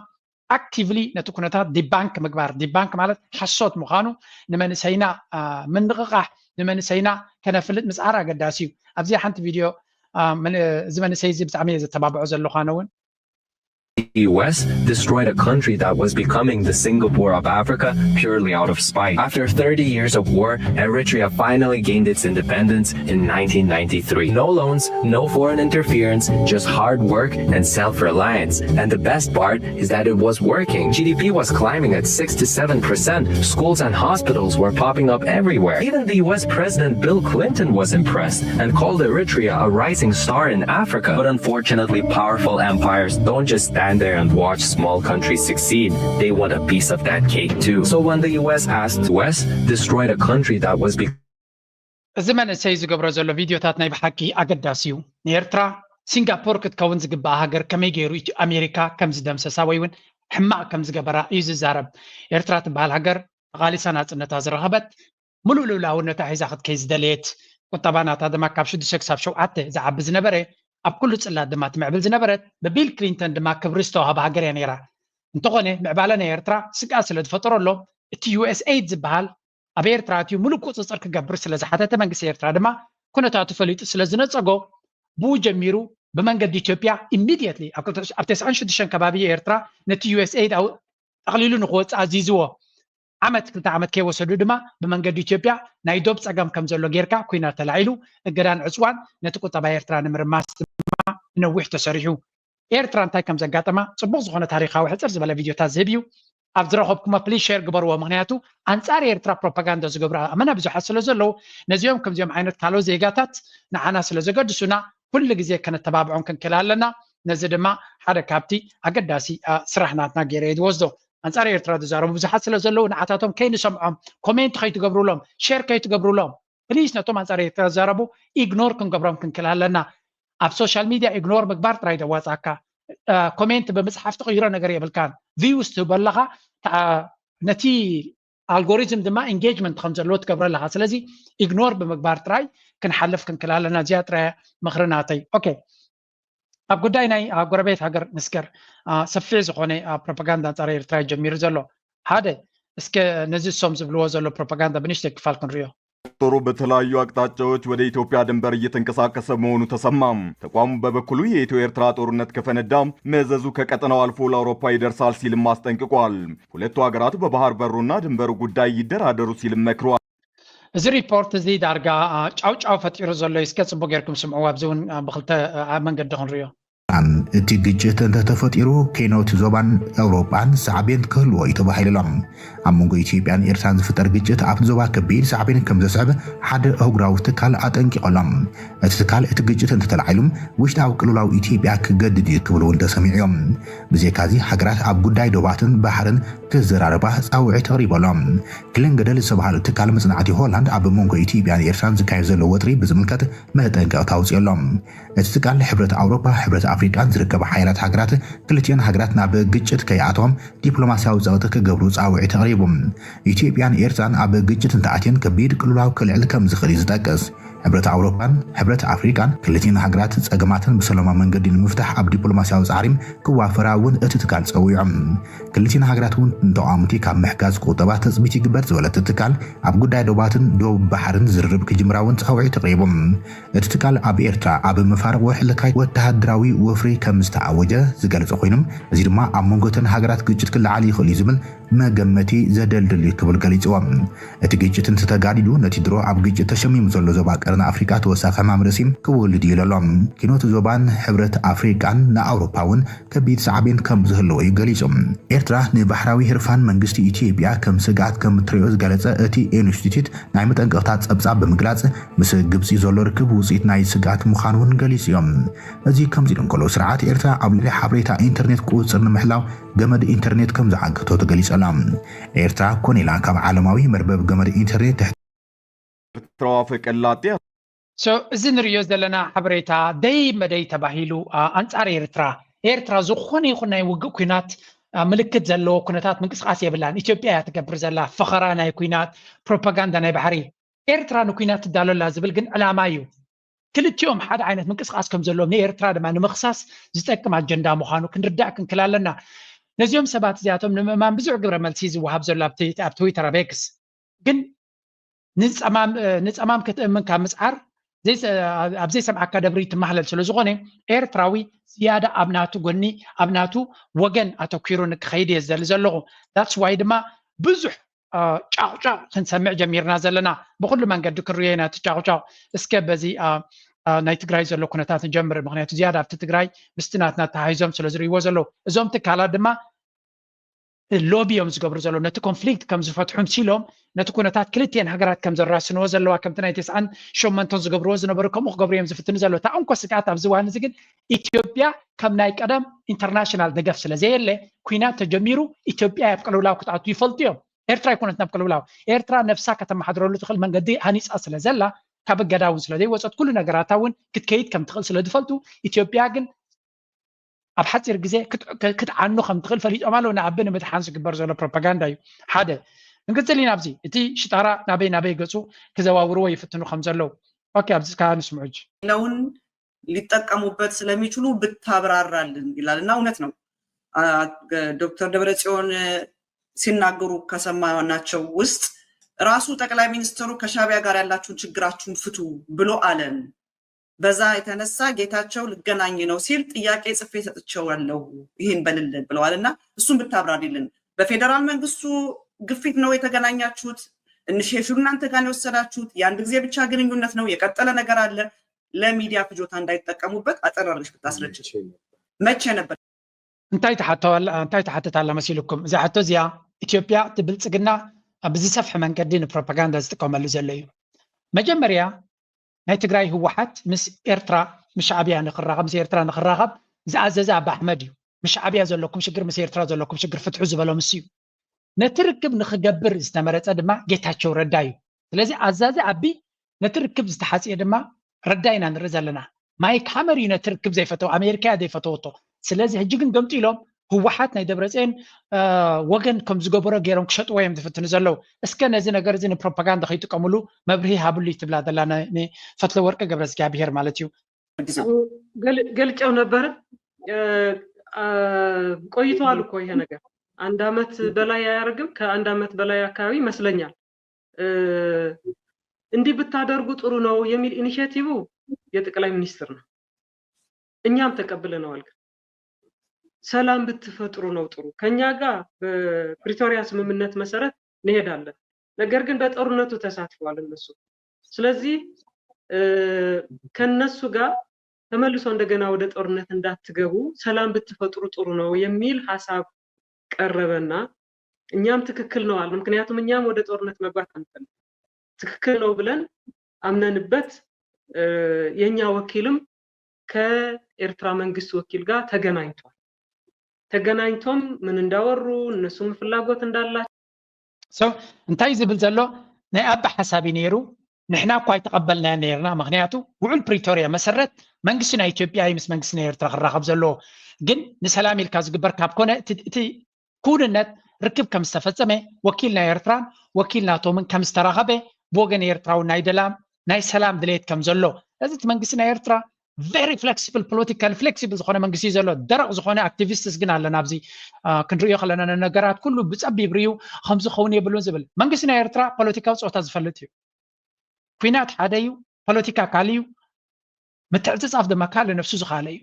ኣክቲቭሊ ነቲ ኩነታት ዲባንክ ምግባር፣ ዲባንክ ማለት ሓሶት ምዃኑ ንመንሰይና ምንቕቓሕ፣ ንመንሰይና ከነፍልጥ ምፅዓር ኣገዳሲ እዩ። ኣብዚ ሓንቲ ቪድዮ እዚ መንሰይ እዚ ብጣዕሚ እየ ዘተባብዖ ዘለኹ ኣነ እውን። The U S destroyed a country that was becoming the Singapore of Africa purely out of spite. After thirty years of war, Eritrea finally gained its independence in nineteen ninety-three. No loans, no foreign interference, just hard work and self-reliance. And the best part is that it was working. G D P was climbing at six to seven percent. Schools and hospitals were popping up everywhere. Even the U S President Bill Clinton was impressed and called Eritrea a rising star in Africa. But unfortunately, powerful empires don't just stand there and watch small countries succeed. They want a piece of that cake too. So when the U S asked, U S destroyed a country that was be- እዚ መንእሰይ ዝገብሮ ዘሎ ቪድዮታት ናይ ብሓቂ ኣገዳሲ እዩ። ንኤርትራ ሲንጋፖር ክትከውን ዝግባኣ ሃገር ከመይ ገይሩ ኣሜሪካ ከም ዝደምሰሳ ወይ እውን ሕማቕ ከም ዝገበራ እዩ ዝዛረብ። ኤርትራ ትበሃል ሃገር ተቓሊሳ ናፅነታ ዝረኸበት፣ ሙሉእ ልኡላውነታ ሒዛ ክትከይድ ዝደለየት፣ ቁጠባ ናታ ድማ ካብ ሽዱሽተ ክሳብ ሸውዓተ ዝዓቢ ዝነበረ፣ ኣብ ኩሉ ፅላት ድማ ትምዕብል ዝነበረት፣ ብቢል ክሊንተን ድማ ክብሪ ዝተዋህባ ሃገር እያ ነይራ። እንተኾነ ምዕባለ ናይ ኤርትራ ስግኣት ስለ ዝፈጠረሎም እቲ ዩ ኤስ ኤይድ ዝበሃል ኣብ ኤርትራ ኣትዩ ሙሉእ ቁፅፅር ክገብር ስለ ዝሓተተ መንግስቲ ኤርትራ ድማ ኩነታቱ ፈሊጡ ስለ ዝነፀጎ ብኡ ጀሚሩ ብመንገዲ ኢትዮጵያ ኢሚድየትሊ ኣብ ተስዓን ሽዱሽተን ከባቢ ኤርትራ ነቲ ዩ ኤስ ኤይድ ጠቕሊሉ ንክወፅእ ኣዚዝዎ። ዓመት ክልተ ዓመት ከይወሰዱ ድማ ብመንገዲ ኢትዮጵያ ናይ ዶብ ፀገም ከም ዘሎ ጌርካ ኩናት ተላዒሉ እገዳን ዕፅዋን ነቲ ቁጠባ ኤርትራ ንምርማስ ድማ ነዊሕ ተሰሪሑ። ኤርትራ እንታይ ከም ዘጋጠማ ፅቡቕ ዝኾነ ታሪካዊ ሕፅር ዝበለ ቪድዮታት ዝህብ እዩ። ኣብ ዝረኸብኩሞ ፕሊዝ ሼር ግበርዎ። ምክንያቱ ኣንፃር ኤርትራ ፕሮፓጋንዳ ዝገብሩ ኣመና ብዙሓት ስለ ዘለዉ ነዚኦም ከምዚኦም ዓይነት ካልኦት ዜጋታት ንዓና ስለ ዘገድሱና ኩሉ ግዜ ከነተባብዖም ክንክእል ኣለና። ነዚ ድማ ሓደ ካብቲ ኣገዳሲ ስራሕ ናትና ገይረ እየ ዝወስዶ። ኣንፃር ኤርትራ ዝዛረቡ ብዙሓት ስለ ዘለዉ ንዓታቶም ከይንሰምዖም ኮሜንት ከይትገብሩሎም ሼር ከይትገብሩሎም ፕሊስ ነቶም ኣንፃር ኤርትራ ዝዛረቡ ኢግኖር ክንገብሮም ክንክእል ኣለና። ኣብ ሶሻል ሚድያ ኢግኖር ምግባር ጥራይ ዘዋፅኣካ። ኮሜንት ብምፅሓፍ ትቕይሮ ነገር የብልካን። ቪውስ ትህቦ ኣለኻ፣ ነቲ ኣልጎሪዝም ድማ ኢንጌጅመንት ከም ዘለዎ ትገብሮ ኣለኻ። ስለዚ ኢግኖር ብምግባር ጥራይ ክንሓልፍ ክንክእል ኣለና። እዚኣ ጥራይ ምኽሪ ናተይ። ኦኬ፣ ኣብ ጉዳይ ናይ ጎረቤት ሃገር ንስገር። ሰፊሕ ዝኾነ ፕሮፓጋንዳ ኣንጻር ኤርትራ ጀሚሩ ዘሎ ሓደ፣ እስከ ነዚ እሶም ዝብልዎ ዘሎ ፕሮፓጋንዳ ብንእሽተይ ክፋል ክንሪኦ። ጦሩ በተለያዩ አቅጣጫዎች ወደ ኢትዮጵያ ድንበር እየተንቀሳቀሰ መሆኑ ተሰማ። ተቋሙ በበኩሉ የኢትዮ ኤርትራ ጦርነት ከፈነዳ መዘዙ ከቀጠናው አልፎ ለአውሮፓ ይደርሳል ሲልም አስጠንቅቋል። ሁለቱ ሀገራት በባህር በሩና ድንበሩ ጉዳይ ይደራደሩ ሲልም መክሯል። እዚ ሪፖርት እዚ ዳርጋ ጫውጫው ፈጢሩ ዘሎ እዩ። እስከ ጽቡቅ ጌርኩም ስምዕዎ። ኣብዚ እውን ብክልተ መንገዲ ክንሪኦ። እቲ ግጭት እንተተፈጢሩ ኬኖት ዞባን ኣውሮጳን ሳዕቤን ክህልዎ እዩ ተባሂሉ ኣሎ። ኣብ መንጎ ኢትዮጵያን ኤርትራን ዝፍጠር ግጭት ኣብቲ ዞባ ከቢድ ሳዕቤን ከም ዘስዕብ ሓደ ኣህጉራዊ ትካል ኣጠንቂቑ ኣሎ። እቲ ትካል እቲ ግጭት እንተተላዒሉ ውሽጣዊ ቅልውላው ኢትዮጵያ ክገድድ እዩ ክብሉ እውን ተሰሚዑ እዮም። ብዘይካዚ ሃገራት ኣብ ጉዳይ ዶባትን ባሕርን ክዘራረባ ጻውዒት ኣቕሪቡ ኣሎ። ክልን ገደል ዝተባሃለ ትካል መጽናዕቲ ሆላንድ ኣብ መንጎ ኢትዮጵያን ኤርትራን ዝካየድ ዘሎ ወጥሪ ብዝምልከት መጠንቀቕታ ኣውጺኡ ኣሎ። እቲ ትካል ሕብረት ኣውሮፓ፣ ሕብረት ኣፍሪቃን ዝርከባ ሓያላት ሃገራት ክልቲኦን ሃገራት ናብ ግጭት ከይኣተዎም ዲፕሎማስያዊ ጸቕጢ ክገብሩ ጻውዒት ኣቕሪቡ። ኢትዮጵያን ኤርትራን ኣብ ግጭት እንተኣትየን ከቢድ ቅልውላው ክልዕል ከም ዝኽእል እዩ ዝጠቅስ። ሕብረት ኣውሮፓን ሕብረት ኣፍሪቃን ክልቲን ሃገራት ጸገማትን ብሰላማዊ መንገዲ ንምፍታሕ ኣብ ዲፕሎማስያዊ ጻዕሪ ክዋፈራ እውን እቲ ትካል ጸዊዑ። ክልቲን ሃገራት እውን ንተቓወምቲ ካብ ምሕጋዝ ክቑጠባ ትጽቢት ይግበር ዝበለት እቲ ትካል ኣብ ጉዳይ ዶባትን ዶብ ባሕርን ዝርርብ ክጅምራ እውን ጻውዒት ኣቕሪቡ። እቲ ትካል ኣብ ኤርትራ ኣብ መፋርቕ ወርሒ ለካቲት ወተሃደራዊ ወፍሪ ከም ዝተኣወጀ ዝገልጸ ኮይኑ፣ እዚ ድማ ኣብ መንጎ እተን ሃገራት ግጭት ክለዓል ይኽእል እዩ ዝብል መገመቲ ዘደልድል እዩ ክብል ገሊጽዎ። እቲ ግጭት እንተተጋዲዱ ነቲ ድሮ ኣብ ግጭት ተሸሚሙ ዘሎ ዞባ ቀርኒ ኣፍሪቃ ተወሳኺ ሕማም ርእሲ ክወልድ እዩ ኢሉ ኣሎ። ኪኖት ዞባን ሕብረት ኣፍሪቃን ንኣውሮፓ እውን ከቢድ ሳዕቤን ከም ዝህልዎ እዩ ገሊጹ። ኤርትራ ንባሕራዊ ህርፋን መንግስቲ ኢትዮጵያ ከም ስግኣት ከም እትሪኦ ዝገለጸ እቲ ኢንስቲትዩት ናይ መጠንቀቕታ ጸብጻብ ብምግላጽ ምስ ግብጺ ዘሎ ርክብ ውጽኢት ናይ ስግኣት ምዃኑ እውን ገሊጹ እዮም። እዚ ከምዚ ኢሉ እንከሎ ስርዓት ኤርትራ ኣብ ልዕሊ ሓበሬታ ኢንተርኔት ቁጽጽር ንምሕላው ገመድ ኢንተርኔት ከም ዝዓገቶ ተገሊጹ ኣሎ። ኤርትራ ኮኔላ ካብ ዓለማዊ መርበብ ገመድ ኢንተርኔት ትሕቲ ኤርትራዋ ፈቀላጤ So እዚ ንሪኦ ዘለና ሓበሬታ ደይ መደይ ተባሂሉ ኣንጻር ኤርትራ ኤርትራ ዝኾነ ይኹን ናይ ውግእ ኩናት ምልክት ዘለዎ ኩነታት ምንቅስቃስ የብላን። ኢትዮጵያ እያ ትገብር ዘላ ፈኸራ ናይ ኩናት ፕሮፓጋንዳ ናይ ባሕሪ። ኤርትራ ንኩናት ትዳሎ ኣላ ዝብል ግን ዕላማ እዩ። ክልቲኦም ሓደ ዓይነት ምንቅስቃስ ከም ዘለዎም ንኤርትራ ድማ ንምኽሳስ ዝጠቅም ኣጀንዳ ምዃኑ ክንርዳእ ክንክል ኣለና። ነዚኦም ሰባት እዚኣቶም ንምእማን ብዙሕ ግብረ መልሲ ዝወሃብ ዘሎ ኣብ ትዊተር ኣብ ኤክስ ግን ንጸማም ክትእምን ካብ ምጽዓር ኣብ ዘይሰምዓካ ደብሪ ትመሃለል ስለ ዝኾነ ኤርትራዊ ዝያዳ ኣብ ናቱ ጎኒ ኣብ ናቱ ወገን ኣተኪሩ ንክኸይድ እየ ዝደሊ ዘለኹ። That's why ድማ ብዙሕ ጫቕጫቕ ክንሰምዕ ጀሚርና ዘለና። ብኩሉ መንገዲ ክርዮ ኢና እቲ ጫቕጫቕ። እስከ በዚ ናይ ትግራይ ዘሎ ኩነታት ንጀምር። ምክንያቱ ዝያዳ ኣብቲ ትግራይ ምስቲ ናትና ተሃይዞም ስለ ዝርእይዎ ዘለዉ እዞም ትካላት ድማ ሎቢ እዮም ዝገብሩ ዘለዉ ነቲ ኮንፍሊክት ከም ዝፈትሑ ምሲሎም ነቲ ኩነታት ክልቲኤን ሃገራት ከም ዘራስንዎ ዘለዋ ከምቲ ናይ ተስዓን ሸሞንተን ዝገብርዎ ዝነበሩ ከምኡ ክገብሩ እዮም ዝፍትኑ ዘለዉ። እታ እንኮ ስግኣት ኣብዚ እዋን እዚ ግን ኢትዮጵያ ከም ናይ ቀደም ኢንተርናሽናል ደገፍ ስለ ዘየለ ኩናት ተጀሚሩ ኢትዮጵያ ኣብ ቅልውላው ክትኣቱ ይፈልጡ እዮም። ኤርትራ ኣይኮነት ናብ ቅልውላው ኤርትራ ነብሳ ከተመሓድረሉ ትኽእል መንገዲ ሃኒፃ ስለ ዘላ ካብ እገዳ እውን ስለ ዘይወፀት ኩሉ ነገራታ እውን ክትከይድ ከም ትኽእል ስለ ዝፈልጡ ኢትዮጵያ ግን ኣብ ሓፂር ግዜ ክትዓኑ ከም ትኽእል ፈሊጦም ኣለዉ። ንኣቢ ንምድሓን ዝግበር ዘሎ ፕሮፓጋንዳ እዩ። ሓደ እንቅፅል ኢና ኣብዚ እቲ ሽጣራ ናበይ ናበይ ገፁ ክዘዋውርዎ ይፍትኑ ከም ዘለዉ ኦኬ ኣብዚ ከዓ ንስምዑ ሕጂ። ሌላውን ሊጠቀሙበት ስለሚችሉ ብታብራራልን ይላል እና እውነት ነው። ዶክተር ደብረጽዮን ሲናገሩ ከሰማናቸው ውስጥ ራሱ ጠቅላይ ሚኒስትሩ ከሻቢያ ጋር ያላችሁን ችግራችሁን ፍቱ ብሎ አለን። በዛ የተነሳ ጌታቸው ልገናኝ ነው ሲል ጥያቄ ጽፌ ሰጥቼዋለሁ ይህን በልልን ብለዋል እና እሱን ብታብራሪልን። በፌዴራል መንግስቱ ግፊት ነው የተገናኛችሁት? እኒሼቲቭ እናንተ ጋር ነው የወሰዳችሁት? የአንድ ጊዜ ብቻ ግንኙነት ነው? የቀጠለ ነገር አለ? ለሚዲያ ፍጆታ እንዳይጠቀሙበት አጠር አድርገሽ ብታስረጅ። መቼ ነበር? እንታይ ትሓቶ ኣላ እንታይ ትሓትት ኣላ መሲልኩም? እዛ ሕቶ እዚኣ ኢትዮጵያ እቲ ብልፅግና ብዝሰፍሐ መንገዲ ንፕሮፓጋንዳ ዝጥቀመሉ ዘሎ እዩ። መጀመርያ ናይ ትግራይ ህወሓት ምስ ኤርትራ ምስ ሻዕብያ ንክራኸብ ምስ ኤርትራ ንክራኸብ ዝኣዘዘ ኣብ ኣሕመድ እዩ። ምስ ሻዕብያ ዘለኩም ሽግር ምስ ኤርትራ ዘለኩም ሽግር ፍትሑ ዝበሎም እሱ እዩ። ነቲ ርክብ ንክገብር ዝተመረፀ ድማ ጌታቸው ረዳ እዩ። ስለዚ ኣዛዚ ኣቢ ነቲ ርክብ ዝተሓፅየ ድማ ረዳ ኢና ንርኢ ዘለና። ማይክ ሃመር እዩ ነቲ ርክብ ዘይፈተው ኣሜሪካ እያ ዘይፈተወቶ። ስለዚ ሕጂ ግን ገምጢሎም ህወሓት ናይ ደብረፅዮን ወገን ከም ዝገበሮ ገይሮም ክሸጥዎ እዮም ዝፍትኑ ዘለዉ። እስከ ነዚ ነገር እዚ ንፕሮፓጋንዳ ከይጥቀምሉ መብርሂ ሃብሉ እዩ ትብላ ዘላ ፈትለ ወርቂ ገብረ እግዚኣብሄር ማለት እዩ። ጊዜው። ገል- ገልጨው ነበረ። እ፣ አ፣ ቆይተዋል እኮ ይሄ ነገር። አንድ አመት በላይ አያደርግም፣ ከአንድ አመት በላይ አካባቢ ይመስለኛል። እ፣ እንዲህ ብታደርጉ ጥሩ ነው የሚል ኢኒሼቲቭ የጠቅላይ ሚኒስትር ነው። እኛም ተቀብለነዋል። ግን ሰላም ብትፈጥሩ ነው ጥሩ። ከኛ ጋር በፕሪቶሪያ ስምምነት መሰረት እንሄዳለን። ነገር ግን በጦርነቱ ተሳትፈዋል እነሱ። ስለዚህ እ፣ ከነሱ ጋር ተመልሶ እንደገና ወደ ጦርነት እንዳትገቡ ሰላም ብትፈጥሩ ጥሩ ነው የሚል ሀሳብ ቀረበና እኛም ትክክል ነው አልን። ምክንያቱም እኛም ወደ ጦርነት መግባት አንፈልግም። ትክክል ነው ብለን አምነንበት እ፣ የኛ ወኪልም ከኤርትራ መንግስት ወኪል ጋር ተገናኝቷል። ተገናኝቶም ምን እንዳወሩ እነሱም ፍላጎት እንዳላቸው So እንታይ ዝብል ዘሎ ናይ ኣቢ ሓሳብ እዩ ነይሩ። ንሕና እኳ ኣይተቐበልናዮ ነይርና፣ ምክንያቱ ውዕል ፕሪቶርያ መሰረት መንግስቲ ናይ ኢትዮጵያ እዩ ምስ መንግስቲ ናይ ኤርትራ ክራኸብ ዘለዎ። ግን ንሰላም ኢልካ ዝግበር ካብ ኮነ እቲ- እቲ ክውንነት ርክብ ከም ዝተፈጸመ ወኪል ናይ ኤርትራን ወኪል ናቶምን ከም ዝተራኸበ ብወገን ኤርትራዊ ናይ ደላም ናይ ሰላም ድሌት ከም ዘሎ እዚ እቲ መንግስቲ ናይ ኤርትራ very flexible political flexible ዝኾነ መንግስቲ እዩ ዘሎ። ደረቕ ዝኾነ ኣክቲቪስትስ ግን ኣለና ኣብዚ አ፣ ክንሪኦ ከለና ነገራት ኩሉ ብፀቢብ ርዩ ከምዚ ክኸውን የብሉን ዝብል መንግስቲ ናይ ኤርትራ ፖለቲካዊ ፆታ ዝፈልጥ እዩ። ኩናት ሓደ እዩ፣ ፖለቲካ ካልእ እዩ፣ ምትዕፅፃፍ ድማ ካልእ ነፍሱ ዝካለ እዩ።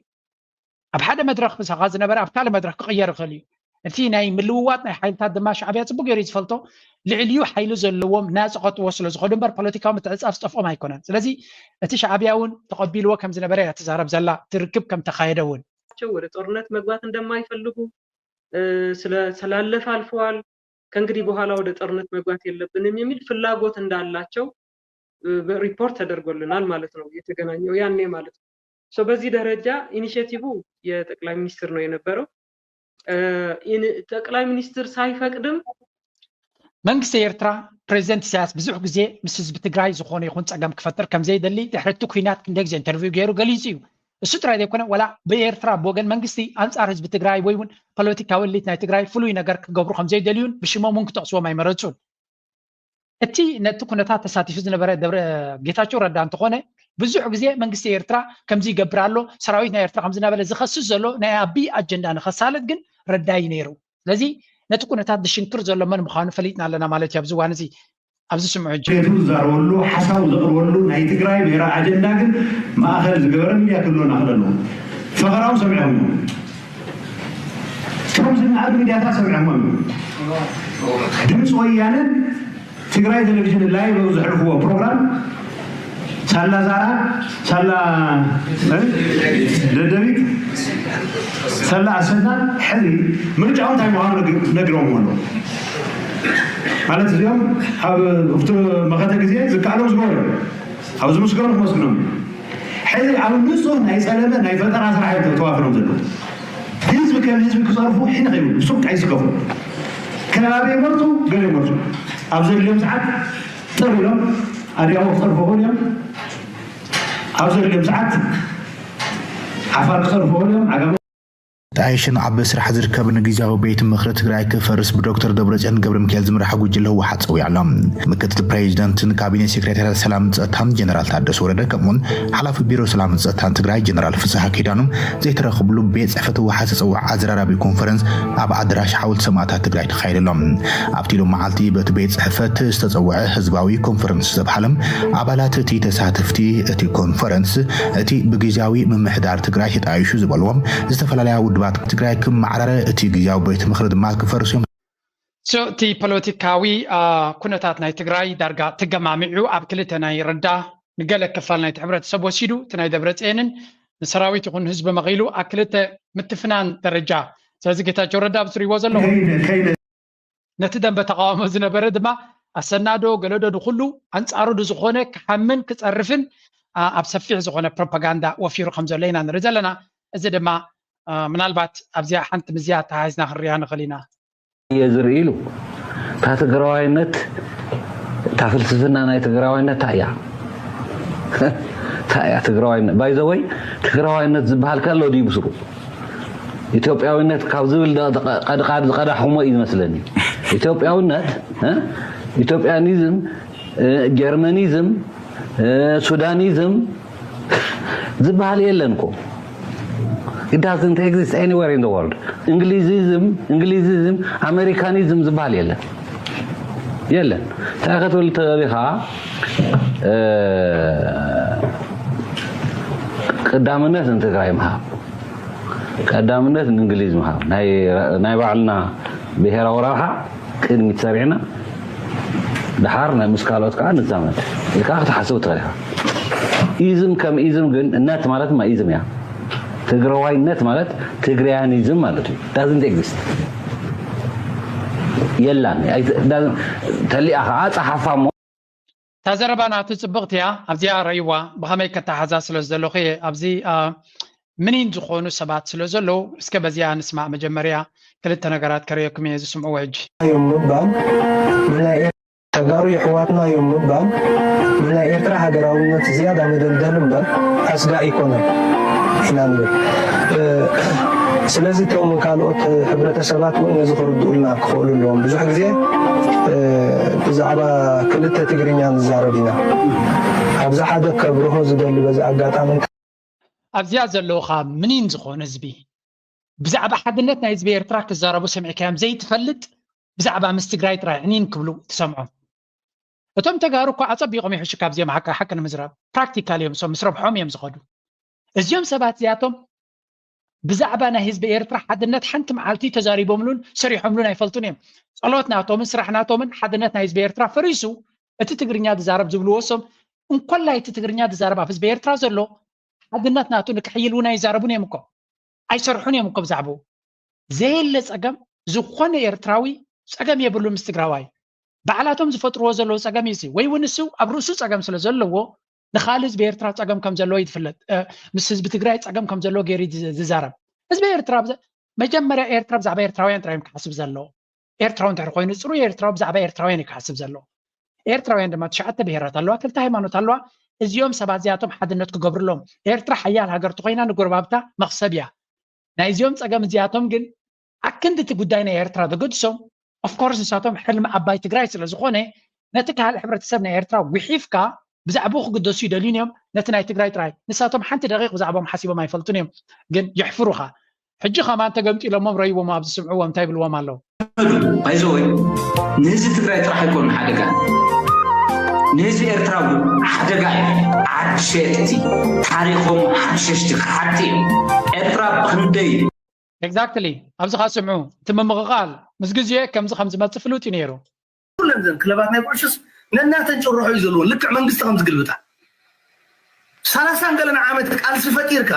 ኣብ ሓደ መድረክ ምሳኻ ዝነበረ ኣብ ካልእ መድረክ ክቕየር ይኽእል እዩ። እቲ ናይ ምልውዋጥ ናይ ሓይልታት ድማ ሻዕብያ ፅቡቅ ገይሩ እዩ ዝፈልጦ። ልዕሊኡ ሓይሊ ዘለዎም ናፅቐጥዎ ስለ ዝኾኑ እምበር ፖለቲካዊ ምትዕፃፍ ዝጠፍኦም ኣይኮነን። ስለዚ እቲ ሻዕብያ እውን ተቐቢልዎ ከም ዝነበረ እያ ትዛረብ ዘላ፣ እቲ ርክብ ከም ተኻየደ እውን። ወደ ጦርነት መግባት እንደማይፈልጉ እ፣ ስለ ስላለፈ አልፈዋል፣ ከእንግዲህ በኋላ ወደ ጦርነት መግባት የለብንም የሚል ፍላጎት እንዳላቸው እ፣ በሪፖርት ተደርጎልናል ማለት ነው። የተገናኘው ያኔ ማለት ነው። So በዚህ ደረጃ ኢኒሼቲቭ የጠቅላይ ሚኒስትር ነው የነበረው። እ፣ ኢን- ጠቅላይ ሚኒስትር ሳይፈቅድም መንግስቲ ኤርትራ ፕሬዚደንት ኢሳያስ ብዙሕ ግዜ ምስ ህዝቢ ትግራይ ዝኾነ ይኹን ፀገም ክፈጥር ከም ዘይደሊ ድሕሪ እቲ ኩናት ክንደይ ግዜ ኢንተርቪው ገይሩ ገሊፁ እዩ። እሱ ጥራይ ዘይኮነ ዋላ ብኤርትራ ብወገን መንግስቲ ኣንፃር ህዝቢ ትግራይ ወይ እውን ፖለቲካዊ ኤሊት ናይ ትግራይ ፍሉይ ነገር ክገብሩ ከም ዘይደልዩን ብሽሞም እውን ክጠቕስዎም ኣይመረፁን። እቲ ነቲ ኩነታት ተሳቲፉ ዝነበረ ደብረ ጌታቸው ረዳ እንተኾነ ብዙሕ ግዜ መንግስቲ ኤርትራ ከምዚ ይገብር ኣሎ፣ ሰራዊት ናይ ኤርትራ ከምዚ እናበለ ዝኸስስ ዘሎ ናይ ኣቢ ኣጀንዳ ንኸሳልጥ ግን ረዳ እዩ ነይሩ። ስለዚ ነቲ ኩነታት ዝሽንክር ዘሎ መን ምዃኑ ፈሊጥና ኣለና ማለት እዩ። ኣብዚ እዋን እዚ ኣብዚ ስምዑ እንጂ ቤቱ ዝዛረበሉ ሓሳቡ ዘቕርበሉ ናይ ትግራይ ብሔራዊ ኣጀንዳ ግን ማእኸል ዝገበረ ሚድያ ክህልወና ክእል ኣለዎ። ፈኸራኡ ሰሚዕኹም እዮም። እቶም ዝነኣዱ ሚድያታት ሰሚዕኹም እዮም። ድምፂ ወያነን ትግራይ ቴሌቪዥን ላይቭ ኣብ ዘሕልፍዎ ፕሮግራም ሳላ ዛራ፣ ሳላ እ? ደደቢት፣ ሳላ ኣሰና ሕዚ ምርጫኦም እንታይ ምዃኑ ነግ- ነግረዎም ኣለዉ። ማለት እዚኦም ኣብ ኣብቲ መኸተ ግዜ ዝከኣሎም ዝገበሩ እዮም። ኣብ ዝምስገኑ ክመስሎም እዮም። ሕዚ ኣብ ንፁህ ናይ ፀለመ ናይ ፈጠራ ስራሕ እዮም ተዋፊሮም ዘለዉ። ህዝቢ ከም ህዝቢ ክፀርፉ ሕነ ከይብሉ ሱቅ ኣይስከፉ። ከባቢ ይመርፁ፣ ገለ ይመርፁ። ኣብ ዘድልዮም ሰዓት ጥር ኢሎም ኣድያቦ ክፀርፉ ይኽእሉ እዮም። ኣብ ዘድልዮም ሰዓት ዓፋር ክፀርፉ ይኽእሉ እዮም። ዓጋመ ጣይሽን ኣብ ስራሕ ዝርከብን ግዝያዊ ቤት ምኽሪ ትግራይ ክፈርስ ብዶክተር ደብረፅዮን ገብረ ሚካኤል ዝምራሕ ጉጅለ ህወሓት ፀዊዑ ኣሎ። ምክትል ፕሬዚደንትን ካቢኔ ሴክሬታርያት ሰላምን ፀጥታን ጀነራል ታደሰ ወረደ ከምኡውን ሓላፊ ቢሮ ሰላምን ፀጥታን ትግራይ ጀነራል ፍስሃ ኪዳኑ ዘይተረኽብሉ ቤት ፅሕፈት ህወሓት ዝፀውዖ ኣዘራራቢ ኮንፈረንስ ኣብ ኣዳራሽ ሓወልቲ ሰማእታት ትግራይ ተኻይዱ ኣሎ። ኣብቲ ሎም መዓልቲ በቲ ቤት ፅሕፈት ዝተፀውዐ ህዝባዊ ኮንፈረንስ ዝተብሃለ ኣባላት እቲ ተሳተፍቲ እቲ ኮንፈረንስ እቲ ብግዝያዊ ምምሕዳር ትግራይ ተጣይሹ ዝበልዎም ዝተፈላለያ ውድባት ትግራይ ክመዓራረ እቲ ግዝያዊ ቤት ምኽሪ ድማ ክፈርስ እዮም። So እቲ ፖለቲካዊ አ፣ ኩነታት ናይ ትግራይ ዳርጋ ተገማሚዑ ኣብ ክልተ ናይ ረዳ ንገለ ክፋል ናይቲ ሕብረተሰብ ወሲዱ እቲ ናይ ደብረፅየንን ንሰራዊት ይኹን ህዝቢ መቒሉ ኣብ ክልተ ምትፍናን ደረጃ። ስለዚ ጌታቸው ረዳ ኣብ ዝሪእዎ ዘለኹም ከይነ ከይነ ነቲ ደንበ ተቃውሞ ዝነበረ ድማ ኣሰናዶ ገለዶ ንኩሉ ኣንፃሩ ንዝኾነ ክሓምን ክፀርፍን አ፣ ኣብ ሰፊሕ ዝኾነ ፕሮፓጋንዳ ወፊሩ ከም ዘሎ ኢና ንርኢ ዘለና። እዚ ድማ አ፣ ምናልባት ኣብዚኣ ሓንቲ ምስዚኣ ኣተሓሒዝና ክንሪኣ ንኽእል ኢና። እየ ዝርኢ ኢሉ። እታ ትግራዋይነት፣ እታ ፍልስፍና ናይ ትግራዋይነት እንታይ እያ? እንታይ እያ ትግራዋይነት? ባይዘወይ ትግራዋይነት ዝበሃል ከሎ ድዩ ብስሩ? ኢትዮጵያዊነት ካብ ዝብል ደ- ደ- ቀድቃድ ዝቀዳሕኩሞ እዩ ዝመስለኒ። ኢትዮጵያዊነት እ? ኢትዮጵያኒዝም እ፣ ጀርመኒዝም እ፣ ሱዳኒዝም ዝበሃል የለን እኮ። It doesn't exist anywhere in the world. እንግሊዝዝም እንግሊዝዝም ኣሜሪካኒዝም ዝበሃል የለን የለን። እንታይ ክትብል ትኽእል ኢኻ? ቀዳምነት ንትግራይ ምሃብ፣ ቀዳምነት ንእንግሊዝ ምሃብ፣ ናይ ባዕልና ብሄራዊ ረብሓ ቅድሚት ሰሪዕና፣ ድሓር ናይ ምስ ካልኦት ከዓ ንዛመድ ኢልካ ክትሓስብ ትኽእል ኢኻ። ኢዝም ከም ኢዝም ግን እነት ማለት ድማ ኢዝም እያ። ትግራዋይነት ማለት ትግራያኒዝም ማለት እዩ። Doesn't exist። የላን። ተሊኣ ከዓ ፀሓፋ እሞ። እታ ዘረባ ናቱ ፅብቕቲ እያ። ኣብዚኣ ረይዋ ብኸመይ ከተሓዛ ስለ ዘለኹ እየ ኣብዚ ምኒን ዝኾኑ ሰባት ስለ ዘለዉ እስከ በዚኣ ንስማዕ። መጀመርያ ክልተ ነገራት ከርእየኩም እየ ዝስምዕዎ ሕጂ። እዮም ምባል ንናይ ኤር- ተጋሩ የሕዋትና እዮም ምባል ንናይ ኤርትራ ሃገራውነት ዝያዳ መደልደል እምበር ኣስጋእ ኣይኮነን ኢና ንብል። ስለዚ እቶም ካልኦት ሕብረተሰባት እውን ነዚ ክርድኡልና ክኽእሉ ኣለዎም። ብዙሕ ግዜ ብዛዕባ ክልተ ትግርኛ ንዛረብ ኢና። ኣብዚ ሓደ ከብርሆ ዝደሊ በዚ ኣጋጣሚ ኣብዚኣ ዘለውኻ ምኒን ዝኾነ ህዝቢ ብዛዕባ ሓድነት ናይ ህዝቢ ኤርትራ ክዛረቡ ሰሚዕካዮም ዘይትፈልጥ ብዛዕባ ምስ ትግራይ ጥራይ ዕኒን ክብሉ ትሰምዖም። እቶም ተጋሩ እኮ ኣጸቢቖም ይሕሹካ ኣብዚኦም ሓቂ ሓቂ ንምዝራብ ፕራክቲካል እዮም እሶም ምስ ረብሖም እዮም ዝኸዱ። እዚኦም ሰባት እዚኣቶም ብዛዕባ ናይ ህዝቢ ኤርትራ ሓድነት ሓንቲ መዓልቲ ተዛሪቦምሉን ሰሪሖምሉን ኣይፈልጡን እዮም። ጸሎት ናቶምን ስራሕ ናቶምን ሓድነት ናይ ህዝቢ ኤርትራ ፈሪሱ እቲ ትግርኛ ዝዛረብ ዝብልዎ እሶም እንኮላይ እቲ ትግርኛ ዝዛረብ ኣብ ህዝቢ ኤርትራ ዘሎ ሓድነት ናቱ ንክሕይል እውን ኣይዛረቡን እዮም እኮ ኣይሰርሑን እዮም እኮ ብዛዕባኡ ዘየለ ጸገም ዝኾነ ኤርትራዊ ጸገም የብሉ ምስ ትግራዋይ ባዕላቶም ዝፈጥርዎ ዘለዉ ጸገም እዩ ወይ እውን እሱ ኣብ ርእሱ ጸገም ስለ ዘለዎ ንኻልእ ህዝቢ ኤርትራ ጸገም ከም ዘለዎ እዩ ዝፍለጥ ምስ ህዝቢ ትግራይ ጸገም ከም ዘለዎ ገይሩ ዝዛረብ ህዝቢ ኤርትራ መጀመርያ ኤርትራ ብዛዕባ ኤርትራውያን ጥራዮም ክሓስብ ዘለዎ ኤርትራዊ እንተ ኮይኑ ፅሩ ኤርትራዊ ብዛዕባ ኤርትራውያን እዩ ክሓስብ ዘለዎ ኤርትራውያን ድማ ትሽዓተ ብሄራት ኣለዋ ክልተ ሃይማኖት ኣለዋ እዚኦም ሰባት እዚኣቶም ሓድነት ክገብርሎም ኤርትራ ሓያል ሃገር ተኮይና ንጎረባብታ መክሰብ እያ ናይዚኦም ፀገም እዚኣቶም ግን ኣክንዲ እቲ ጉዳይ ናይ ኤርትራ ተገድሶም ኦፍኮርስ ንሳቶም ሕልሚ ዓባይ ትግራይ ስለ ዝኾነ ነቲ ካልእ ሕብረተሰብ ናይ ኤርትራ ጉሒፍካ ብዛዕባኡ ክግደሱ ይደልዩን እዮም ነቲ ናይ ትግራይ ጥራይ ንሳቶም ሓንቲ ደቂቕ ብዛዕባኦም ሓሲቦም ኣይፈልጡን እዮም ግን የሕፍሩኻ ሕጂ ከማን ተገምጢሎሞም ረይዎም ኣብ ዝስምዕዎ እንታይ ይብልዎም ኣለዉ ባይዘወይ ንህዝቢ ትግራይ ጥራሕ ኣይኮኑ ሓደጋ ንህዝቢ ኤርትራ እውን ሓደጋ እዩ ዓድ ሸየጥቲ ታሪኮም ሓሸሽቲ ከሓድቲ እዮም ኤርትራ ብክንደይ ኤግዛክትሊ ኣብዚ ካ ስምዑ እቲ ምምቕቓል ምስ ግዜ ከምዚ ከም ዝመፅእ ፍሉጥ እዩ ነይሩ ኩለን ዘን ክለባት ናይ ኩዕሾስ ነናተን ጭርሖ እዩ ዘለዎ ልክዕ መንግስቲ ከም ዝግልብጣ ሰላሳን ገለን ዓመት ቃልሲ ፈጢርካ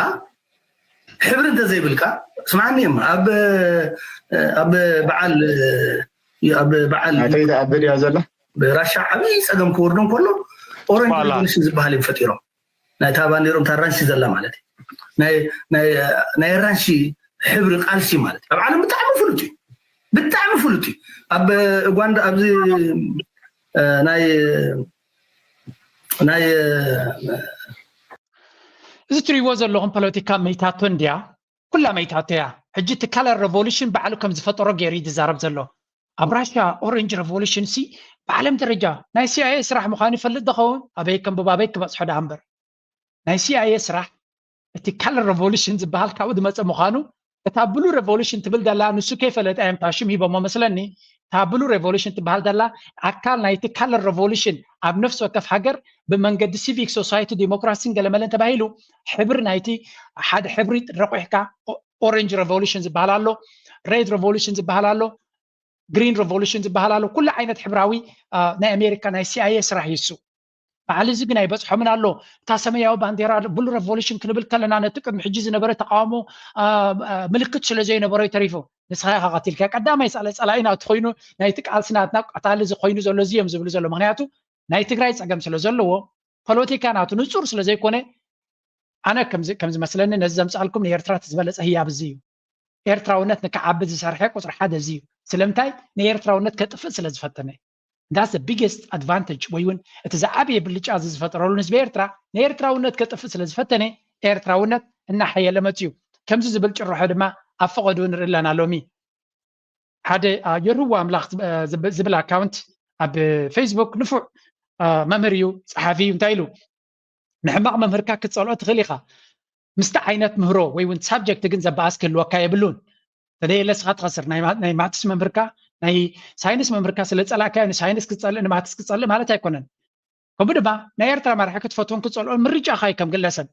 ሕብሪ እንተዘይብልካ ስማዕኒ እዮም ኣብ ኣብ በዓል ኣብ በዓል ናተይ ተኣበድ እያ ዘላ ራሻ ዓብይ ፀገም ክወርዶም ከሎ ኦረንጅ ሬቮሉሽን ዝበሃል እዮም ፈጢሮም ናይታ ባንዴሮም ታራንሺ ዘላ ማለት እዩ ናይ ኣራንሺ ሕብሪ ቃልሲ ማለት ኣብ ዓለም ብጣዕሚ ፍሉጥ እዩ ብጣዕሚ ፍሉጥ እዩ ኣብ ኡጋንዳ ኣብዚ ናይ ናይ እዚ ትሪእዎ ዘለኹም ፖለቲካ መይታቶ እንድያ ኩላ መይታቶ እያ ሕጂ እቲ ካለር ሬቮሉሽን ባዕሉ ከም ዝፈጠሮ ገይሩ ዝዛረብ ዘሎ ኣብ ራሽያ ኦሬንጅ ሬቮሉሽን ሲ ብዓለም ደረጃ ናይ ሲኣይኤ ስራሕ ምዃኑ ይፈልጥ ዝኸውን ኣበይ ከንብብ ኣበይ ክበፅሖ ደኣ እምበር ናይ ሲኣይኤ ስራሕ እቲ ካልር ሬቮሉሽን ዝበሃል ካብኡ ዝመፀ ምዃኑ እታ ብሉ ሬቮሉሽን ትብል ዘላ ንሱ ከይፈለጠ እዮም ታሽም ሂቦሞ መስለኒ እታ ብሉ ሬቮሉሽን ትበሃል ዘላ ኣካል ናይቲ ካልር ሬቮሉሽን ኣብ ነፍሲ ወከፍ ሃገር ብመንገዲ ሲቪክ ሶሳይቲ ዲሞክራሲን ገለመለን ተባሂሉ ሕብሪ ናይቲ ሓደ ሕብሪ ረቑሕካ ኦሬንጅ ሬቮሉሽን ዝበሃል ኣሎ ሬድ ሬቮሉሽን ዝበሃል ኣሎ ግሪን ሬቮሉሽን ዝበሃል ኣሎ ኩሉ ዓይነት ሕብራዊ ናይ ኣሜሪካ ናይ ሲኣይኤ ስራሕ ይሱ በዓል እዚ ግን ኣይበፅሖምን ኣሎ እታ ሰማያዊ ባንዴራ ብሉ ሬቮሉሽን ክንብል ከለና ነቲ ቅድሚ ሕጂ ዝነበረ ተቃውሞ ምልክት ስለ ዘይነበሮ ተሪፉ ንስኻ ኢኻ ቀቲልካ ቀዳማይ ሳለ ፀላኢና እቲ ኮይኑ ናይቲ ቃልሲ ናትና ቀታሊ እዚ ኮይኑ ዘሎ እዚ እዮም ዝብሉ ዘሎ ምክንያቱ ናይ ትግራይ ፀገም ስለ ዘለዎ ፖለቲካ ናቱ ንፁር ስለ ዘይኮነ ኣነ ከም ዝመስለኒ ነዚ ዘምፃልኩም ንኤርትራ እቲ ዝበለፀ ህያብ እዚ እዩ ኤርትራውነት ንክዓቢ ዝሰርሐ ቁፅሪ ሓደ እዚ እዩ ስለምንታይ ንኤርትራውነት ከጥፍእ ስለ ዝፈተነ that's the biggest advantage ወይ እውን እቲ ዝዓበየ ብልጫ እዚ ዝፈጠረሉ ንህዝቢ ኤርትራ ንኤርትራውነት ከጥፍእ ስለ ዝፈተነ ኤርትራውነት እናሓየለ መፅዩ ከምዚ ዝብል ጭርሖ ድማ ኣብ ፈቐድኡ ንርኢ ኣለና ሎሚ ሓደ የርህዎ ኣምላኽ ዝብል ኣካውንት ኣብ ፌስቡክ ንፉዕ መምህር እዩ ፀሓፊ እዩ እንታይ ኢሉ ንሕማቕ መምህርካ ክትፀልኦ ትኽእል ኢኻ ምስቲ ዓይነት ምህሮ ወይ እውን ሳብጀክት ግን ዘበኣስ ክህልወካ የብሉን። ተደየለ ስኻ ትኸስር። ናይ ማትስ መምህርካ፣ ናይ ሳይንስ መምህርካ ስለ ጸላእካዮ ንሳይንስ ክጸልእ ንማትስ ክጸልእ ማለት ኣይኮነን። ከምኡ ድማ ናይ ኤርትራ መራሒ ክትፈትዎን ክትጸልኦን ምርጫኻ እዩ ከም ግለሰብ።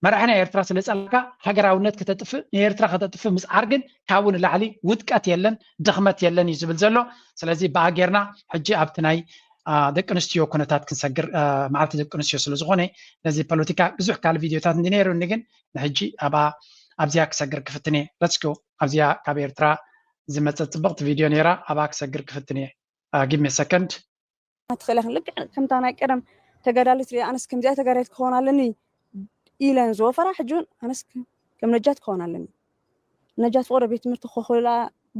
መራሒ ናይ ኤርትራ ስለ ጸላእካ ሃገራውነት ከተጥፍእ፣ ንኤርትራ ከተጥፍእ ምጽዓር ግን ካብኡ ንላዕሊ ውድቀት የለን፣ ድኽመት የለን እዩ ዝብል ዘሎ። ስለዚ ብኣ ጌርና ሕጂ ኣብቲ ናይ ደቂ ኣንስትዮ ኩነታት ክንሰግር፣ መዓልቲ ደቂ ኣንስትዮ ስለ ዝኾነ ነዚ ፖለቲካ ብዙሕ ካልእ ቪድዮታት እንዲ ነይሩኒ፣ ግን ንሕጂ ኣብኣ ኣብዚኣ ክሰግር ክፍትን እየ። Let's go። ኣብዚኣ ካብ ኤርትራ ዝመጸት ጽብቕቲ ቪድዮ ነይራ፣ ኣብኣ ክሰግር ክፍትን እየ። Give me a second። ትኽእል ኢኻ። ልክዕ ከምታ ናይ ቀደም ተጋዳሊት ሪኣ ኣነስ ከምዚኣ ተጋዳሊት ክኸውን ኣለኒ ኢለን ዝወፈራ ሕጂ እውን ኣነስ ከም ነጃት ክኸውን ኣለኒ። ነጃት ፍቕረ ቤት ትምህርቲ ኮኹላ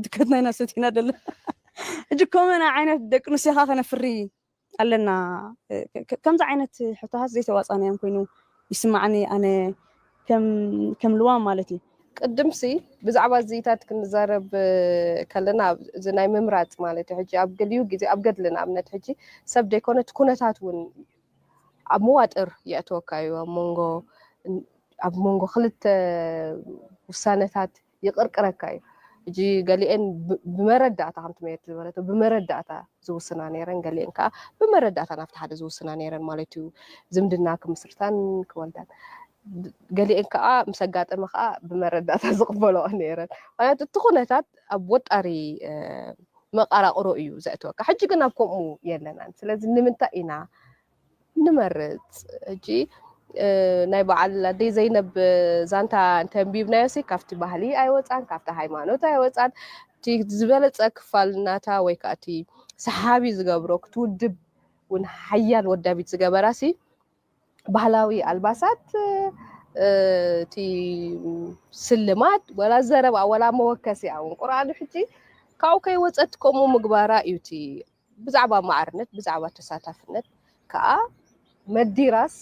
ድከትና ኢና ሰቲና ደለ ሕጂ ኮመና ዓይነት ደቂ ኣንስትዮኻ ከነፍሪ ኣለና። ከምዚ ዓይነት ሕቶታት ዘይተዋፃናዮም ኮይኑ ይስማዓኒ ኣነ ከም ልዋም ማለት እዩ። ቅድምሲ ብዛዕባ እዚታት ክንዛረብ ከለና እዚ ናይ ምምራፅ ማለት እዩ። ሕጂ ኣብ ገሊኡ ግዜ ኣብ ገድሊ ንኣብነት ሕጂ ሰብ ዘይኮነ እቲ ኩነታት እውን ኣብ መዋጥር የእተወካ እዩ። ኣብ መንጎ ኣብ መንጎ ክልተ ውሳነታት ይቕርቅረካ እዩ። ሕጂ ገሊኤን ብመረዳእታ ከምቲ መየት ዝበለቶ ብመረዳእታ ዝውስና ነይረን፣ ገሊኤን ከዓ ብመረዳእታ ናብቲ ሓደ ዝውስና ነይረን ማለት እዩ። ዝምድና ክምስርታን ክወልዳን ገሊኤን ከዓ ምስ ኣጋጠመ ከዓ ብመረዳእታ ዝቕበለኦ ነይረን። ምክንያቱ እቲ ኩነታት ኣብ ወጣሪ መቃራቅሮ እዩ ዘእትወካ። ሕጂ ግን ኣብ ከምኡ የለናን። ስለዚ ንምንታይ ኢና ንመርጽ? ሕጂ ናይ በዓል ኣደይ ዘይነብ ዛንታ እንተንቢብናዮ ሲ ካብቲ ባህሊ ኣይወፃን፣ ካብቲ ሃይማኖት ኣይወፃን። እቲ ዝበለፀ ክፋል ናታ ወይ ከዓ እቲ ሰሓቢ ዝገብሮ ክትውድብ እውን ሓያል ወዳቢት ዝገበራ ሲ ባህላዊ ኣልባሳት፣ እቲ ስልማት ወላ ዘረባ ወላ መወከሲኣ እውን ቁርኣኑ ሕጂ ካብኡ ከይወፀት ከምኡ ምግባራ እዩ እቲ ብዛዕባ ማዕርነት ብዛዕባ ተሳታፍነት ከዓ መዲራስ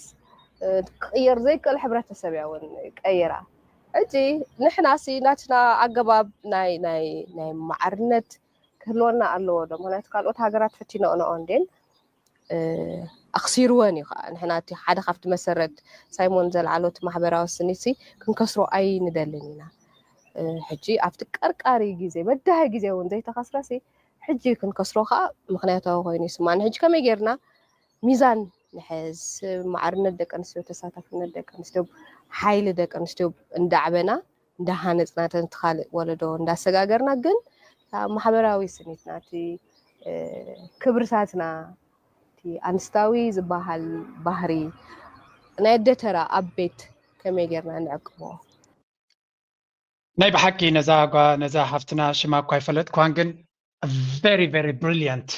ክቅየር ዘይክእል ሕብረተሰብ እያ እውን ቀይራ። ሕጂ ንሕና ሲ ናትና ኣገባብ ናይ ናይ ናይ ማዕርነት ክህልወና ኣለዎ ዶ? ምክንያቱ ካልኦት ሃገራት ፈቲነኦ ነኦ እንዴን ኣኽሲርወን እዩ ከዓ። ንሕና እቲ ሓደ ካብቲ መሰረት ሳይሞን ዘልዓሎ እቲ ማሕበራዊ ስኒት ሲ ክንከስሮ ኣይንደልን ኢና። ሕጂ ኣብቲ ቀርቃሪ ግዜ በዳሂ ግዜ እውን ዘይተኸስረ ሲ ሕጂ ክንከስሮ ከዓ ምክንያታዊ ኮይኑ ይስማዕኒ። ሕጂ ከመይ ጌርና ሚዛን ንሕዝ? ማዕርነት ደቂ ኣንስትዮ፣ ተሳታፍነት ደቂ ኣንስትዮ፣ ሓይሊ ደቂ ኣንስትዮ እንዳዕበና እንዳሃነፅና ተንቲ ካልእ ወለዶ እንዳሰጋገርና ግን ማሕበራዊ ስኒትና እቲ ክብርታትና እቲ ኣንስታዊ ዝበሃል ባህሪ ናይ ኣደተራ ኣብ ቤት ከመይ ጌርና ንዕቅቦ? ናይ ብሓቂ ነዛ ጓ ነዛ ሃፍትና ሽማ እኳ ኣይፈለጥኳን ግን very very brilliant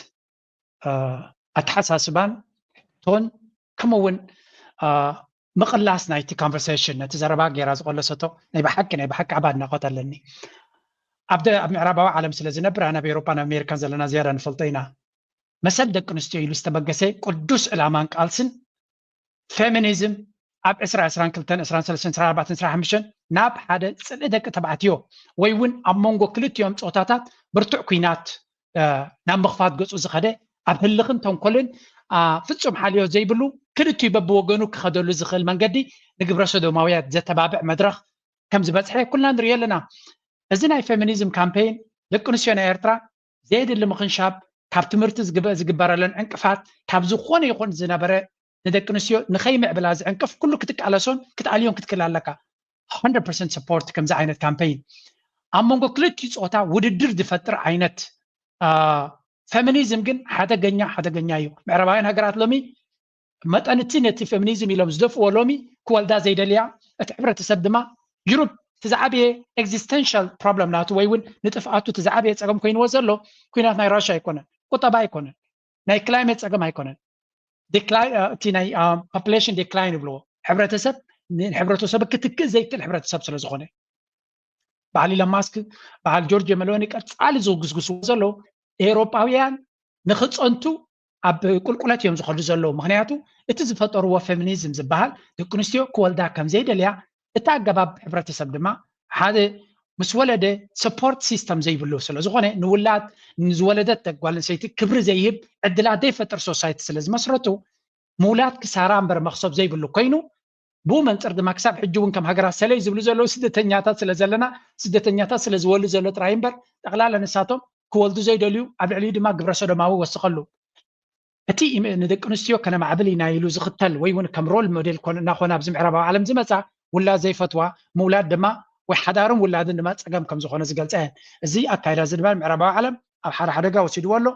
ኣተሓሳስባን ቶን ከምኡ እውን ምቕላስ ናይቲ conversation ነቲ ዘረባ ገይራ ዝቆለሰቶ ናይ ብሓቂ ናይ ብሓቂ ዓባ ኣድናቆት ኣለኒ። ኣብ ኣብ ምዕራባዊ ዓለም ስለ ዝነብር ኣነ ኣብ ኤሮፓን ኣብ ኣሜሪካን ዘለና ዝያዳ ንፈልጦ ኢና። መሰል ደቂ ኣንስትዮ ኢሉ ዝተበገሰ ቅዱስ ዕላማን ቃልስን ፌሚኒዝም ኣብ ዕስራ ዕስራን ክልተን ዕስራን ሰለስተን ዕስራን ኣርባዕተን ዕስራን ሓሙሽተን ናብ ሓደ ጽልኢ ደቂ ተባዕትዮ ወይ እውን ኣብ መንጎ ክልቲኦም ጾታታት ብርቱዕ ኲናት ናብ ምኽፋት ገጹ ዝኸደ ኣብ ህልኽን ተንኮልን ፍጹም ሓልዮ ዘይብሉ ክልቲኡ በብወገኑ ክኸደሉ ዝኽእል መንገዲ ንግብረ ሰዶማውያት ዘተባብዕ መድረኽ ከም ዝበጽሐ ኩልና ንሪኦ ኣለና። እዚ ናይ ፌሚኒዝም ካምፔይን ደቂ ኣንስትዮ ናይ ኤርትራ ዘየድሊ ምኽንሻብ ካብ ትምህርቲ ዝግበረለን ዕንቅፋት ካብ ዝኾነ ይኹን ዝነበረ ንደቂ ኣንስትዮ ንኸይምዕብላ ዝዕንቅፍ ኩሉ ክትቃለሶን ክትኣልዮን ክትክእል ኣለካ። one hundred percent support ከምዚ ዓይነት ካምፔይን ኣብ መንጎ ክልቲኡ ፆታ ውድድር ዝፈጥር ዓይነት ፌሚኒዝም ግን ሓደገኛ ሓደገኛ እዩ። ምዕራባውያን ሃገራት ሎሚ መጠን እቲ ነቲ ፌሚኒዝም ኢሎም ዝደፍእዎ ሎሚ ክወልዳ ዘይደልያ እቲ ሕብረተሰብ ድማ ዩሩብ እቲ ዝዓበየ existential problem ናቱ ወይ እውን ንጥፍኣቱ እቲ ዝዓበየ ፀገም ኮይንዎ ዘሎ ኩናት ናይ ራሻ ኣይኮነን፣ ቁጠባ ኣይኮነን፣ ናይ ክላይሜት ፀገም ኣይኮነን። እቲ ናይ population decline ይብልዎ፣ ሕብረተሰብ ንሕብረተሰብ ክትክእ ዘይክእል ሕብረተሰብ ስለ ዝኾነ በዓል ኢሎን ማስክ በዓል ጆርጆ ሜሎኒ ቀፃሊ ዝጉስጉስዎ ዘለዉ ኤውሮጳውያን ንክፀንቱ ኣብ ቁልቁለት እዮም ዝኸዱ ዘለዉ። ምክንያቱ እቲ ዝፈጠርዎ ፌሚኒዝም ዝበሃል ደቂ ኣንስትዮ ክወልዳ ከም ዘይደልያ እቲ ኣገባብ ሕብረተሰብ ድማ ሓደ ምስ ወለደ support system ዘይብሉ ስለ ዝኾነ ንውላድ ንዝወለደት ጓል ኣንስተይቲ ክብሪ ዘይህብ ዕድላት ዘይፈጥር ሶሳይቲ ስለ ዝመስረቱ ምውላድ ክሳራ እምበር መኽሰብ ዘይብሉ ኮይኑ ብኡ መንፅር ድማ ክሳብ ሕጂ እውን ከም ሃገራት ሰለይ ዝብሉ ዘለዉ ስደተኛታት ስለ ዘለና፣ ስደተኛታት ስለ ዝወልድ ዘሎ ጥራይ እምበር፣ ጠቕላላ ንሳቶም ክወልዱ ዘይደልዩ፣ ኣብ ልዕሊኡ ድማ ግብረ ሰዶማዊ ወስኸሉ። እቲ ንደቂ ኣንስትዮ ከነማዕብል ኢና ኢሉ ዝኽተል ወይ እውን ከም ሮል ሞዴል እናኾነ ኣብዚ ምዕራባዊ ዓለም ዝመፃ፣ ውላድ ዘይፈትዋ፣ ምውላድ ድማ ወይ ሓዳርን ውላድን ድማ ፀገም ከም ዝኾነ ዝገልፃ እየን። እዚ ኣካይዳ እዚ ድማ ምዕራባዊ ዓለም ኣብ ሓደ ሓደጋ ወሲድዎ ኣሎ።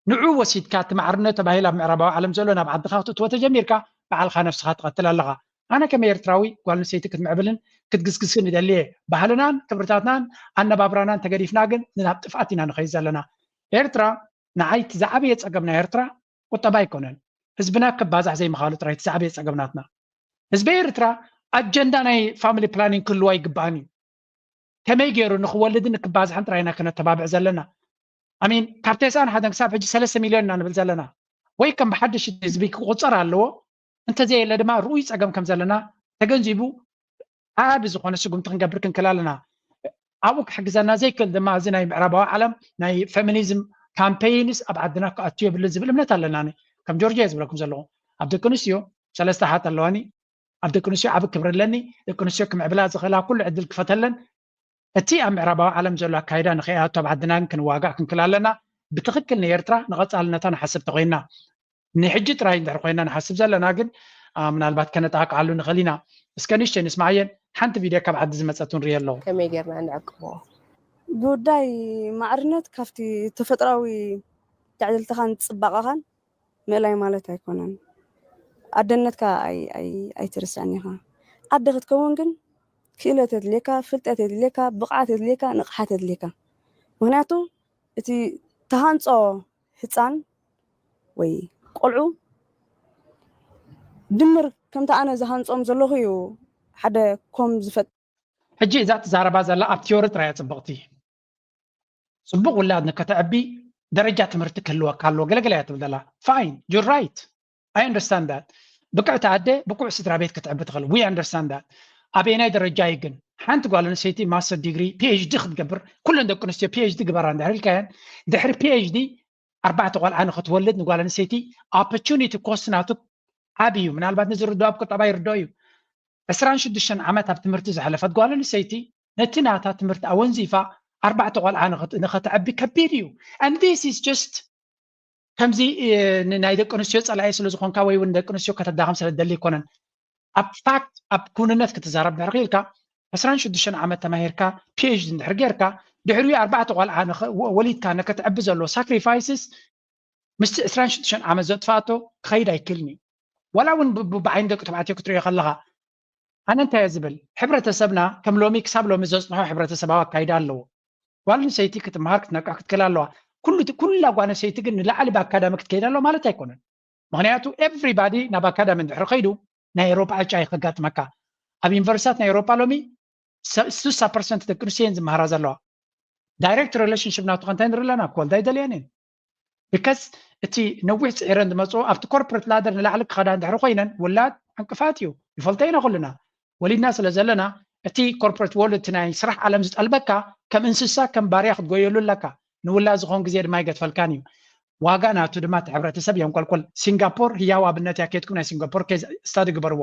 ንዑ ወሲድካ እቲ ማዕርነት ተባሂል ኣብ ምዕራባዊ ዓለም ዘሎ ናብ ዓድኻ ክትእትዎ ተጀሚርካ፣ ባዕልኻ ነፍስኻ ትቐትል ኣለኻ። ኣነ ከም ኤርትራዊ ጓል ኣንስተይቲ ክትምዕብልን ክትግስግስን ይደሊ እየ። ባህልናን ክብርታትናን ኣነባብራናን ተገዲፍና ግን ናብ ጥፍኣት ኢና ንኸይድ ዘለና። ኤርትራ ንዓይ እቲ ዝዓበየ ጸገም ናይ ኤርትራ ቁጠባ ኣይኮነን። ህዝብና ክባዛሕ ዘይምኻሉ ጥራይ እቲ ዝዓበየ ጸገም ናትና። ህዝቢ ኤርትራ ኣጀንዳ ናይ ፋሚሊ ፕላኒንግ ክህልዎ ኣይግባእን እዩ። ከመይ ገይሩ ንክወልድን ንክባዝሕን ጥራይና ክነተባብዕ ዘለና። ኣሚን ካብ ተስዓን ሓደን ክሳብ ሕጂ ሰለስተ ሚልዮን ኢና ንብል ዘለና። ወይ ከም ብሓድሽ ህዝቢ ክቁጸር ኣለዎ፣ እንተዘየለ ድማ ርኡይ ጸገም ከም ዘለና ተገንዚቡ ዓቢ ዝኾነ ስጉምቲ ክንገብር ክንክል ኣለና። ኣብኡ ክሕግዘና ዘይክእል ድማ እዚ ናይ ምዕራባዊ ዓለም ናይ ፌሚኒዝም ካምፔይንስ ኣብ ዓድና ክኣቱ የብልን ዝብል እምነት ኣለና። ኣነ ከም ጆርጅ እየ ዝብለኩም ዘለኹ። ኣብ ደቂ ኣንስትዮ ሰለስተ ኣሓት ኣለዋኒ። ኣብ ደቂ ኣንስትዮ ዓቢ ክብሪ ኣለኒ። ደቂ ኣንስትዮ ክምዕብላ ዝኽእላ ኩሉ ዕድል ክፈተለን። እቲ ኣብ ምዕራባዊ ዓለም ዘሎ ኣካይዳ ንኸይኣቱ ኣብ ዓድና ግን ክንዋጋእ ክንክል ኣለና። ብትኽክል ንኤርትራ ንቐጻልነታ ንሓስብ ተኾይንና፣ ንሕጂ ጥራይ እንድሕር ኮይና ንሓስብ ዘለና ግን፣ አ፣ ምናልባት ከነጣቕዓሉ ንኽእል ኢና። እስከ ንእሽተይ ንስማዓየን፣ ሓንቲ ቪድዮ ካብ ዓዲ ዝመጸት እውን ርእየ ኣለኹ። ከመይ ጌርና ንዕቅቦ? ጉዳይ ማዕርነት ካብቲ ተፈጥሮኣዊ ትዕድልትኻን ጽባቐኻን ምእላይ ማለት ኣይኮነን። ኣደነትካ ኣይ-፣ ኣይ-፣ ኣይትርስዕን ኢኻ። ኣደ ክትከውን ግን ክእለት የድልየካ፣ ፍልጠት የድልየካ፣ ብቕዓት የድልየካ፣ ንቕሓት የድልየካ። ምኽንያቱ እቲ ተሃንጾ ህጻን ወይ ቆልዑ ድምር ከምቲ ኣነ ዝሃንጾም ዘለኹ እዩ ሓደ ኮም ዝፈጥ-። ሕጂ እዛ ትዛረባ ዘላ ኣብ ቲዮሪ ጥራይ እያ ጽብቕቲ። ጽቡቕ ውላድ ንከተዕቢ ደረጃ ትምህርቲ ክህልወካ ኣለዎ፣ ገለገለ እያ ትብል ዘላ። Fine, you're right. I understand that. ብቅዕቲ ኣደ ብቁዕ ስድራ ቤት ክትዕቢ ትኽእል። We understand that. ኣበየናይ ደረጃ እዩ ግን? ሓንቲ ጓል ኣንስተይቲ ማስተር ዲግሪ፣ ፒ ኤች ዲ ክትገብር፣ ኩለን ደቂ ኣንስትዮ ፒ ኤች ዲ ግበራ እንድሕር ኢልካየን፣ ድሕሪ ፒ ኤች ዲ ኣርባዕተ ቆልዓ ንኽትወልድ ንጓል ኣንስተይቲ ኦፖርቹኒቲ ኮስት ናቱ ዓቢ እዩ። ምናልባት ንዝርድኦ ኣብ ቁጠባ ይርድኦ እዩ። ዕስራን ሽዱሽተን ዓመት ኣብ ትምህርቲ ዘሕለፈት ጓል ኣንስተይቲ ነቲ ናታ ትምህርቲ ኣወንዚፋ ኣርባዕተ ቆልዓ ንኽት-፣ ንኸተዕቢ ከቢድ እዩ። And this is just ከምዚ፣ እ፣ ን-፣ ናይ ደቂ ኣንስትዮ ጸላኢ ስለ ዝኾንካ ወይ እውን ደቂ ኣንስትዮ ከተዳኸም ስለ ትደሊ ኣይኮነን። ኣብ ፋክት፣ ኣብ ክውንነት ክትዛረብ እንድሕር ክኢልካ፣ ዕስራን ሽዱሽተን ዓመት ተማሂርካ፣ ፒ ኤች ዲ እንድሕር ጌርካ፣ ድሕሪኡ ኣርባዕተ ቆልዓ ንኸ-፣ ወ-፣ ወሊድካ ንከትዕቢ ዘሎ ሳክሪፋይስስ ምስቲ ዕስራን ሽዱሽተን ዓመት ዘጥፋእቶ ክኸይድ ኣይክእልን እዩ። ዋላ እውን ብ-፣ ብ-፣ ብዓይኒ ደቂ ተባዕትዮ ክትሪኦ ከለኻ፣ ኣነ እንታይ እየ ዝብል፣ ሕብረተሰብና ከም ሎሚ ክሳብ ሎሚ ዘጽንሖ ሕብረተሰባዊ ኣካይዳ ኣለዎ። ጓል ኣንስተይቲ ክትመሃር ክትነቅሕ ክትክእል ኣለዋ። ኩሉ እቲ፣ ኩላ ጓል ኣንስተይቲ ግን ንላዕሊ ብኣካዳሚ ክትከይድ ኣለዋ ማለት ኣይኮነን። ምኽንያቱ ኤቭሪባዲ ናብ ኣካዳሚ እንድሕር ከይዱ ናይ ኤውሮጳ ዕጫ እዩ ከጋጥመካ። ኣብ ዩኒቨርሲታት ናይ ኤውሮጳ ሎሚ ሰ-፣ ስሳ ፐርሰንት ደቂ ኣንስትዮ እየን ዝመሃራ ዘለዋ። ዳይሬክት ሪሌሽንሽፕ ናቱ ከ እንታይ ንርኢ ኣለና? ክወልዳ ኣይደልያን እየን። ቢካዝ እቲ ነዊሕ ጽዒረን ዝመጽኦ ኣብቲ ኮርፖሬት ላደር ንላዕሊ ክኸዳ እንድሕር ኮይነን ውላድ ዕንቅፋት እዩ። ይፈልጦ ኢና ኩልና። ወሊድና ስለ ዘለና እቲ ኮርፖሬት ወርልድ፣ እቲ ናይ ስራሕ ዓለም ዝጠልበካ ከም እንስሳ ከም ባርያ ክትጎየሉ ኣለካ። ንውላድ ዝኾን ግዜ ድማ ኣይገድፈልካን እዩ። ዋጋ ናቱ ድማ እቲ ሕብረተሰብ የንቆልቁል። ሲንጋፖር ህያው ኣብነት እያ። ኬድኩም ናይ ሲንጋፖር ኬዝ ስታዲ ግበርዎ።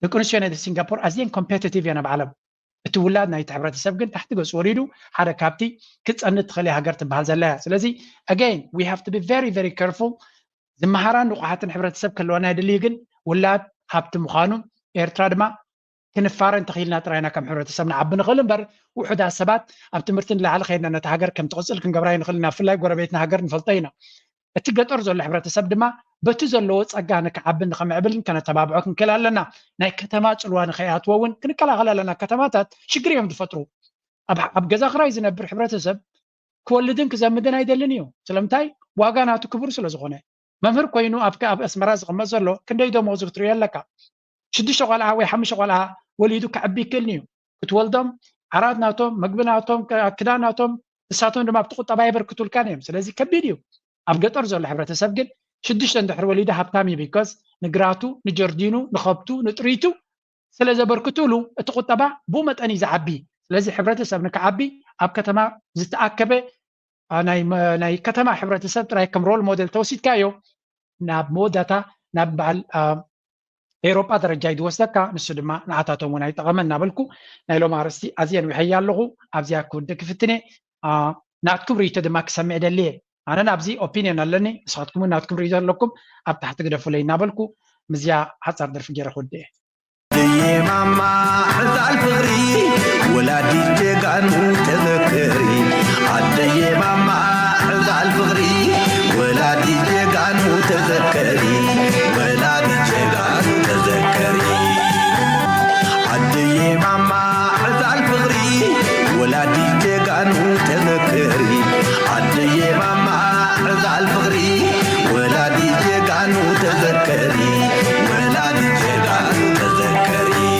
ደቂ ኣንስትዮ ናይ ሲንጋፖር ኣዝየን ኮምፔቲቲቭ እየን ኣብ ዓለም። እቲ ውላድ ናይቲ ሕብረተሰብ ግን ታሕቲ ገጹ ወሪዱ ሓደ ካብቲ ክትጸንት ትኽእል እያ ሃገር ትበሃል ዘላ እያ። ስለዚ again we have to be very very careful። ዝመሃራን ንቑሓትን ሕብረተሰብ ክህልወና የድልዩ፣ ግን ውላድ ሃብቲ ምዃኑ ኤርትራ ድማ ክንፋረ እንተኽኢልና ጥራይና ከም ሕብረተሰብ ንዓቢ ንኽእል እምበር፣ ውሑዳት ሰባት ኣብ ትምህርቲ ንላዕሊ ከይድና ነታ ሃገር ከም ትቕጽል ክንገብራ ይንኽእል ኢና። ብፍላይ ጎረቤትና ሃገር ንፈልጦ ኢና። እቲ ገጠር ዘሎ ሕብረተሰብ ድማ በቲ ዘለዎ ጸጋ ንክዓብን ንኸምዕብልን ከነተባብዖ ክንክእል ኣለና። ናይ ከተማ ጽልዋ ንኸይኣትዎ እውን ክንከላኸል ኣለና። ከተማታት ሽግር እዮም ዝፈጥሩ። ኣብ፣ ኣብ ገዛ ክራይ ዝነብር ሕብረተሰብ ክወልድን ክዘምድን ኣይደልን እዩ። ስለምንታይ? ዋጋ ናቱ ክቡር ስለ ዝኾነ። መምህር ኮይኑ ኣብ፣ ኣብ ኣስመራ ዝቕመጥ ዘሎ ክንደይ ደሞዙ ክትርእዮ ኣለካ። ሽዱሽተ ቆልዓ ወይ ሓሙሽተ ቆልዓ ወሊዱ ከዕቢ ይክእልን እዩ። ክትወልዶም ዓራት ናቶም፣ መግቢ ናቶም፣ ክ-፣ ክዳን ናቶም፣ ንሳቶም ድማ ኣብቲ ቁጠባ የበርክቱልካን እዮም። ስለዚ ከቢድ እዩ። ኣብ ገጠር ዘሎ ሕብረተሰብ ግን ሽዱሽተ እንድሕር ወሊዱ ሃብታም እዩ። ቢኮዝ ንግራቱ፣ ንጀርዲኑ፣ ንኸብቱ፣ ንጥሪቱ ስለ ዘበርክቱሉ እቲ ቁጠባ ብኡ መጠን እዩ ዝዓቢ። ስለዚ ሕብረተሰብ ንክዓቢ ኣብ ከተማ ዝተኣከበ፣ አ፣ ናይ መ-፣ ናይ ከተማ ሕብረተሰብ ጥራይ ከም ሮል ሞዴል ተወሲድካዮ ናብ መወዳእታ ናብ በዓል፣ አ፣ ኤውሮጳ ደረጃ እዩ ዝወስደካ፣ ንሱ ድማ ንዓታቶም እውን ኣይጠቐመ እናበልኩ ናይ ሎም ኣርእስቲ ኣዝየ ኣንዊሐያ ኣለኹ። ኣብዚኣ ክውድእ ክፍትን እየ። ናትኩም ርእይቶ ድማ ክሰምዕ ደልየ። ኣነ ናብዚ ኦፒንዮን ኣለኒ፣ ንስኻትኩም እውን ናትኩም ርእይቶ ኣለኩም ኣብ ታሕቲ ግደፉለይ እናበልኩ ምስዚኣ ሓፃር ደርፊ ገይረ ክውድእ እየ። ኣደየ ማማ ሕዛል ፍቕሪ ወላዲት ጀጋኑ ተዘከሪ። ኣደየ ማማ ሕዛል ፍቕሪ ወላዲት ጀጋኑ ተዘከሪ።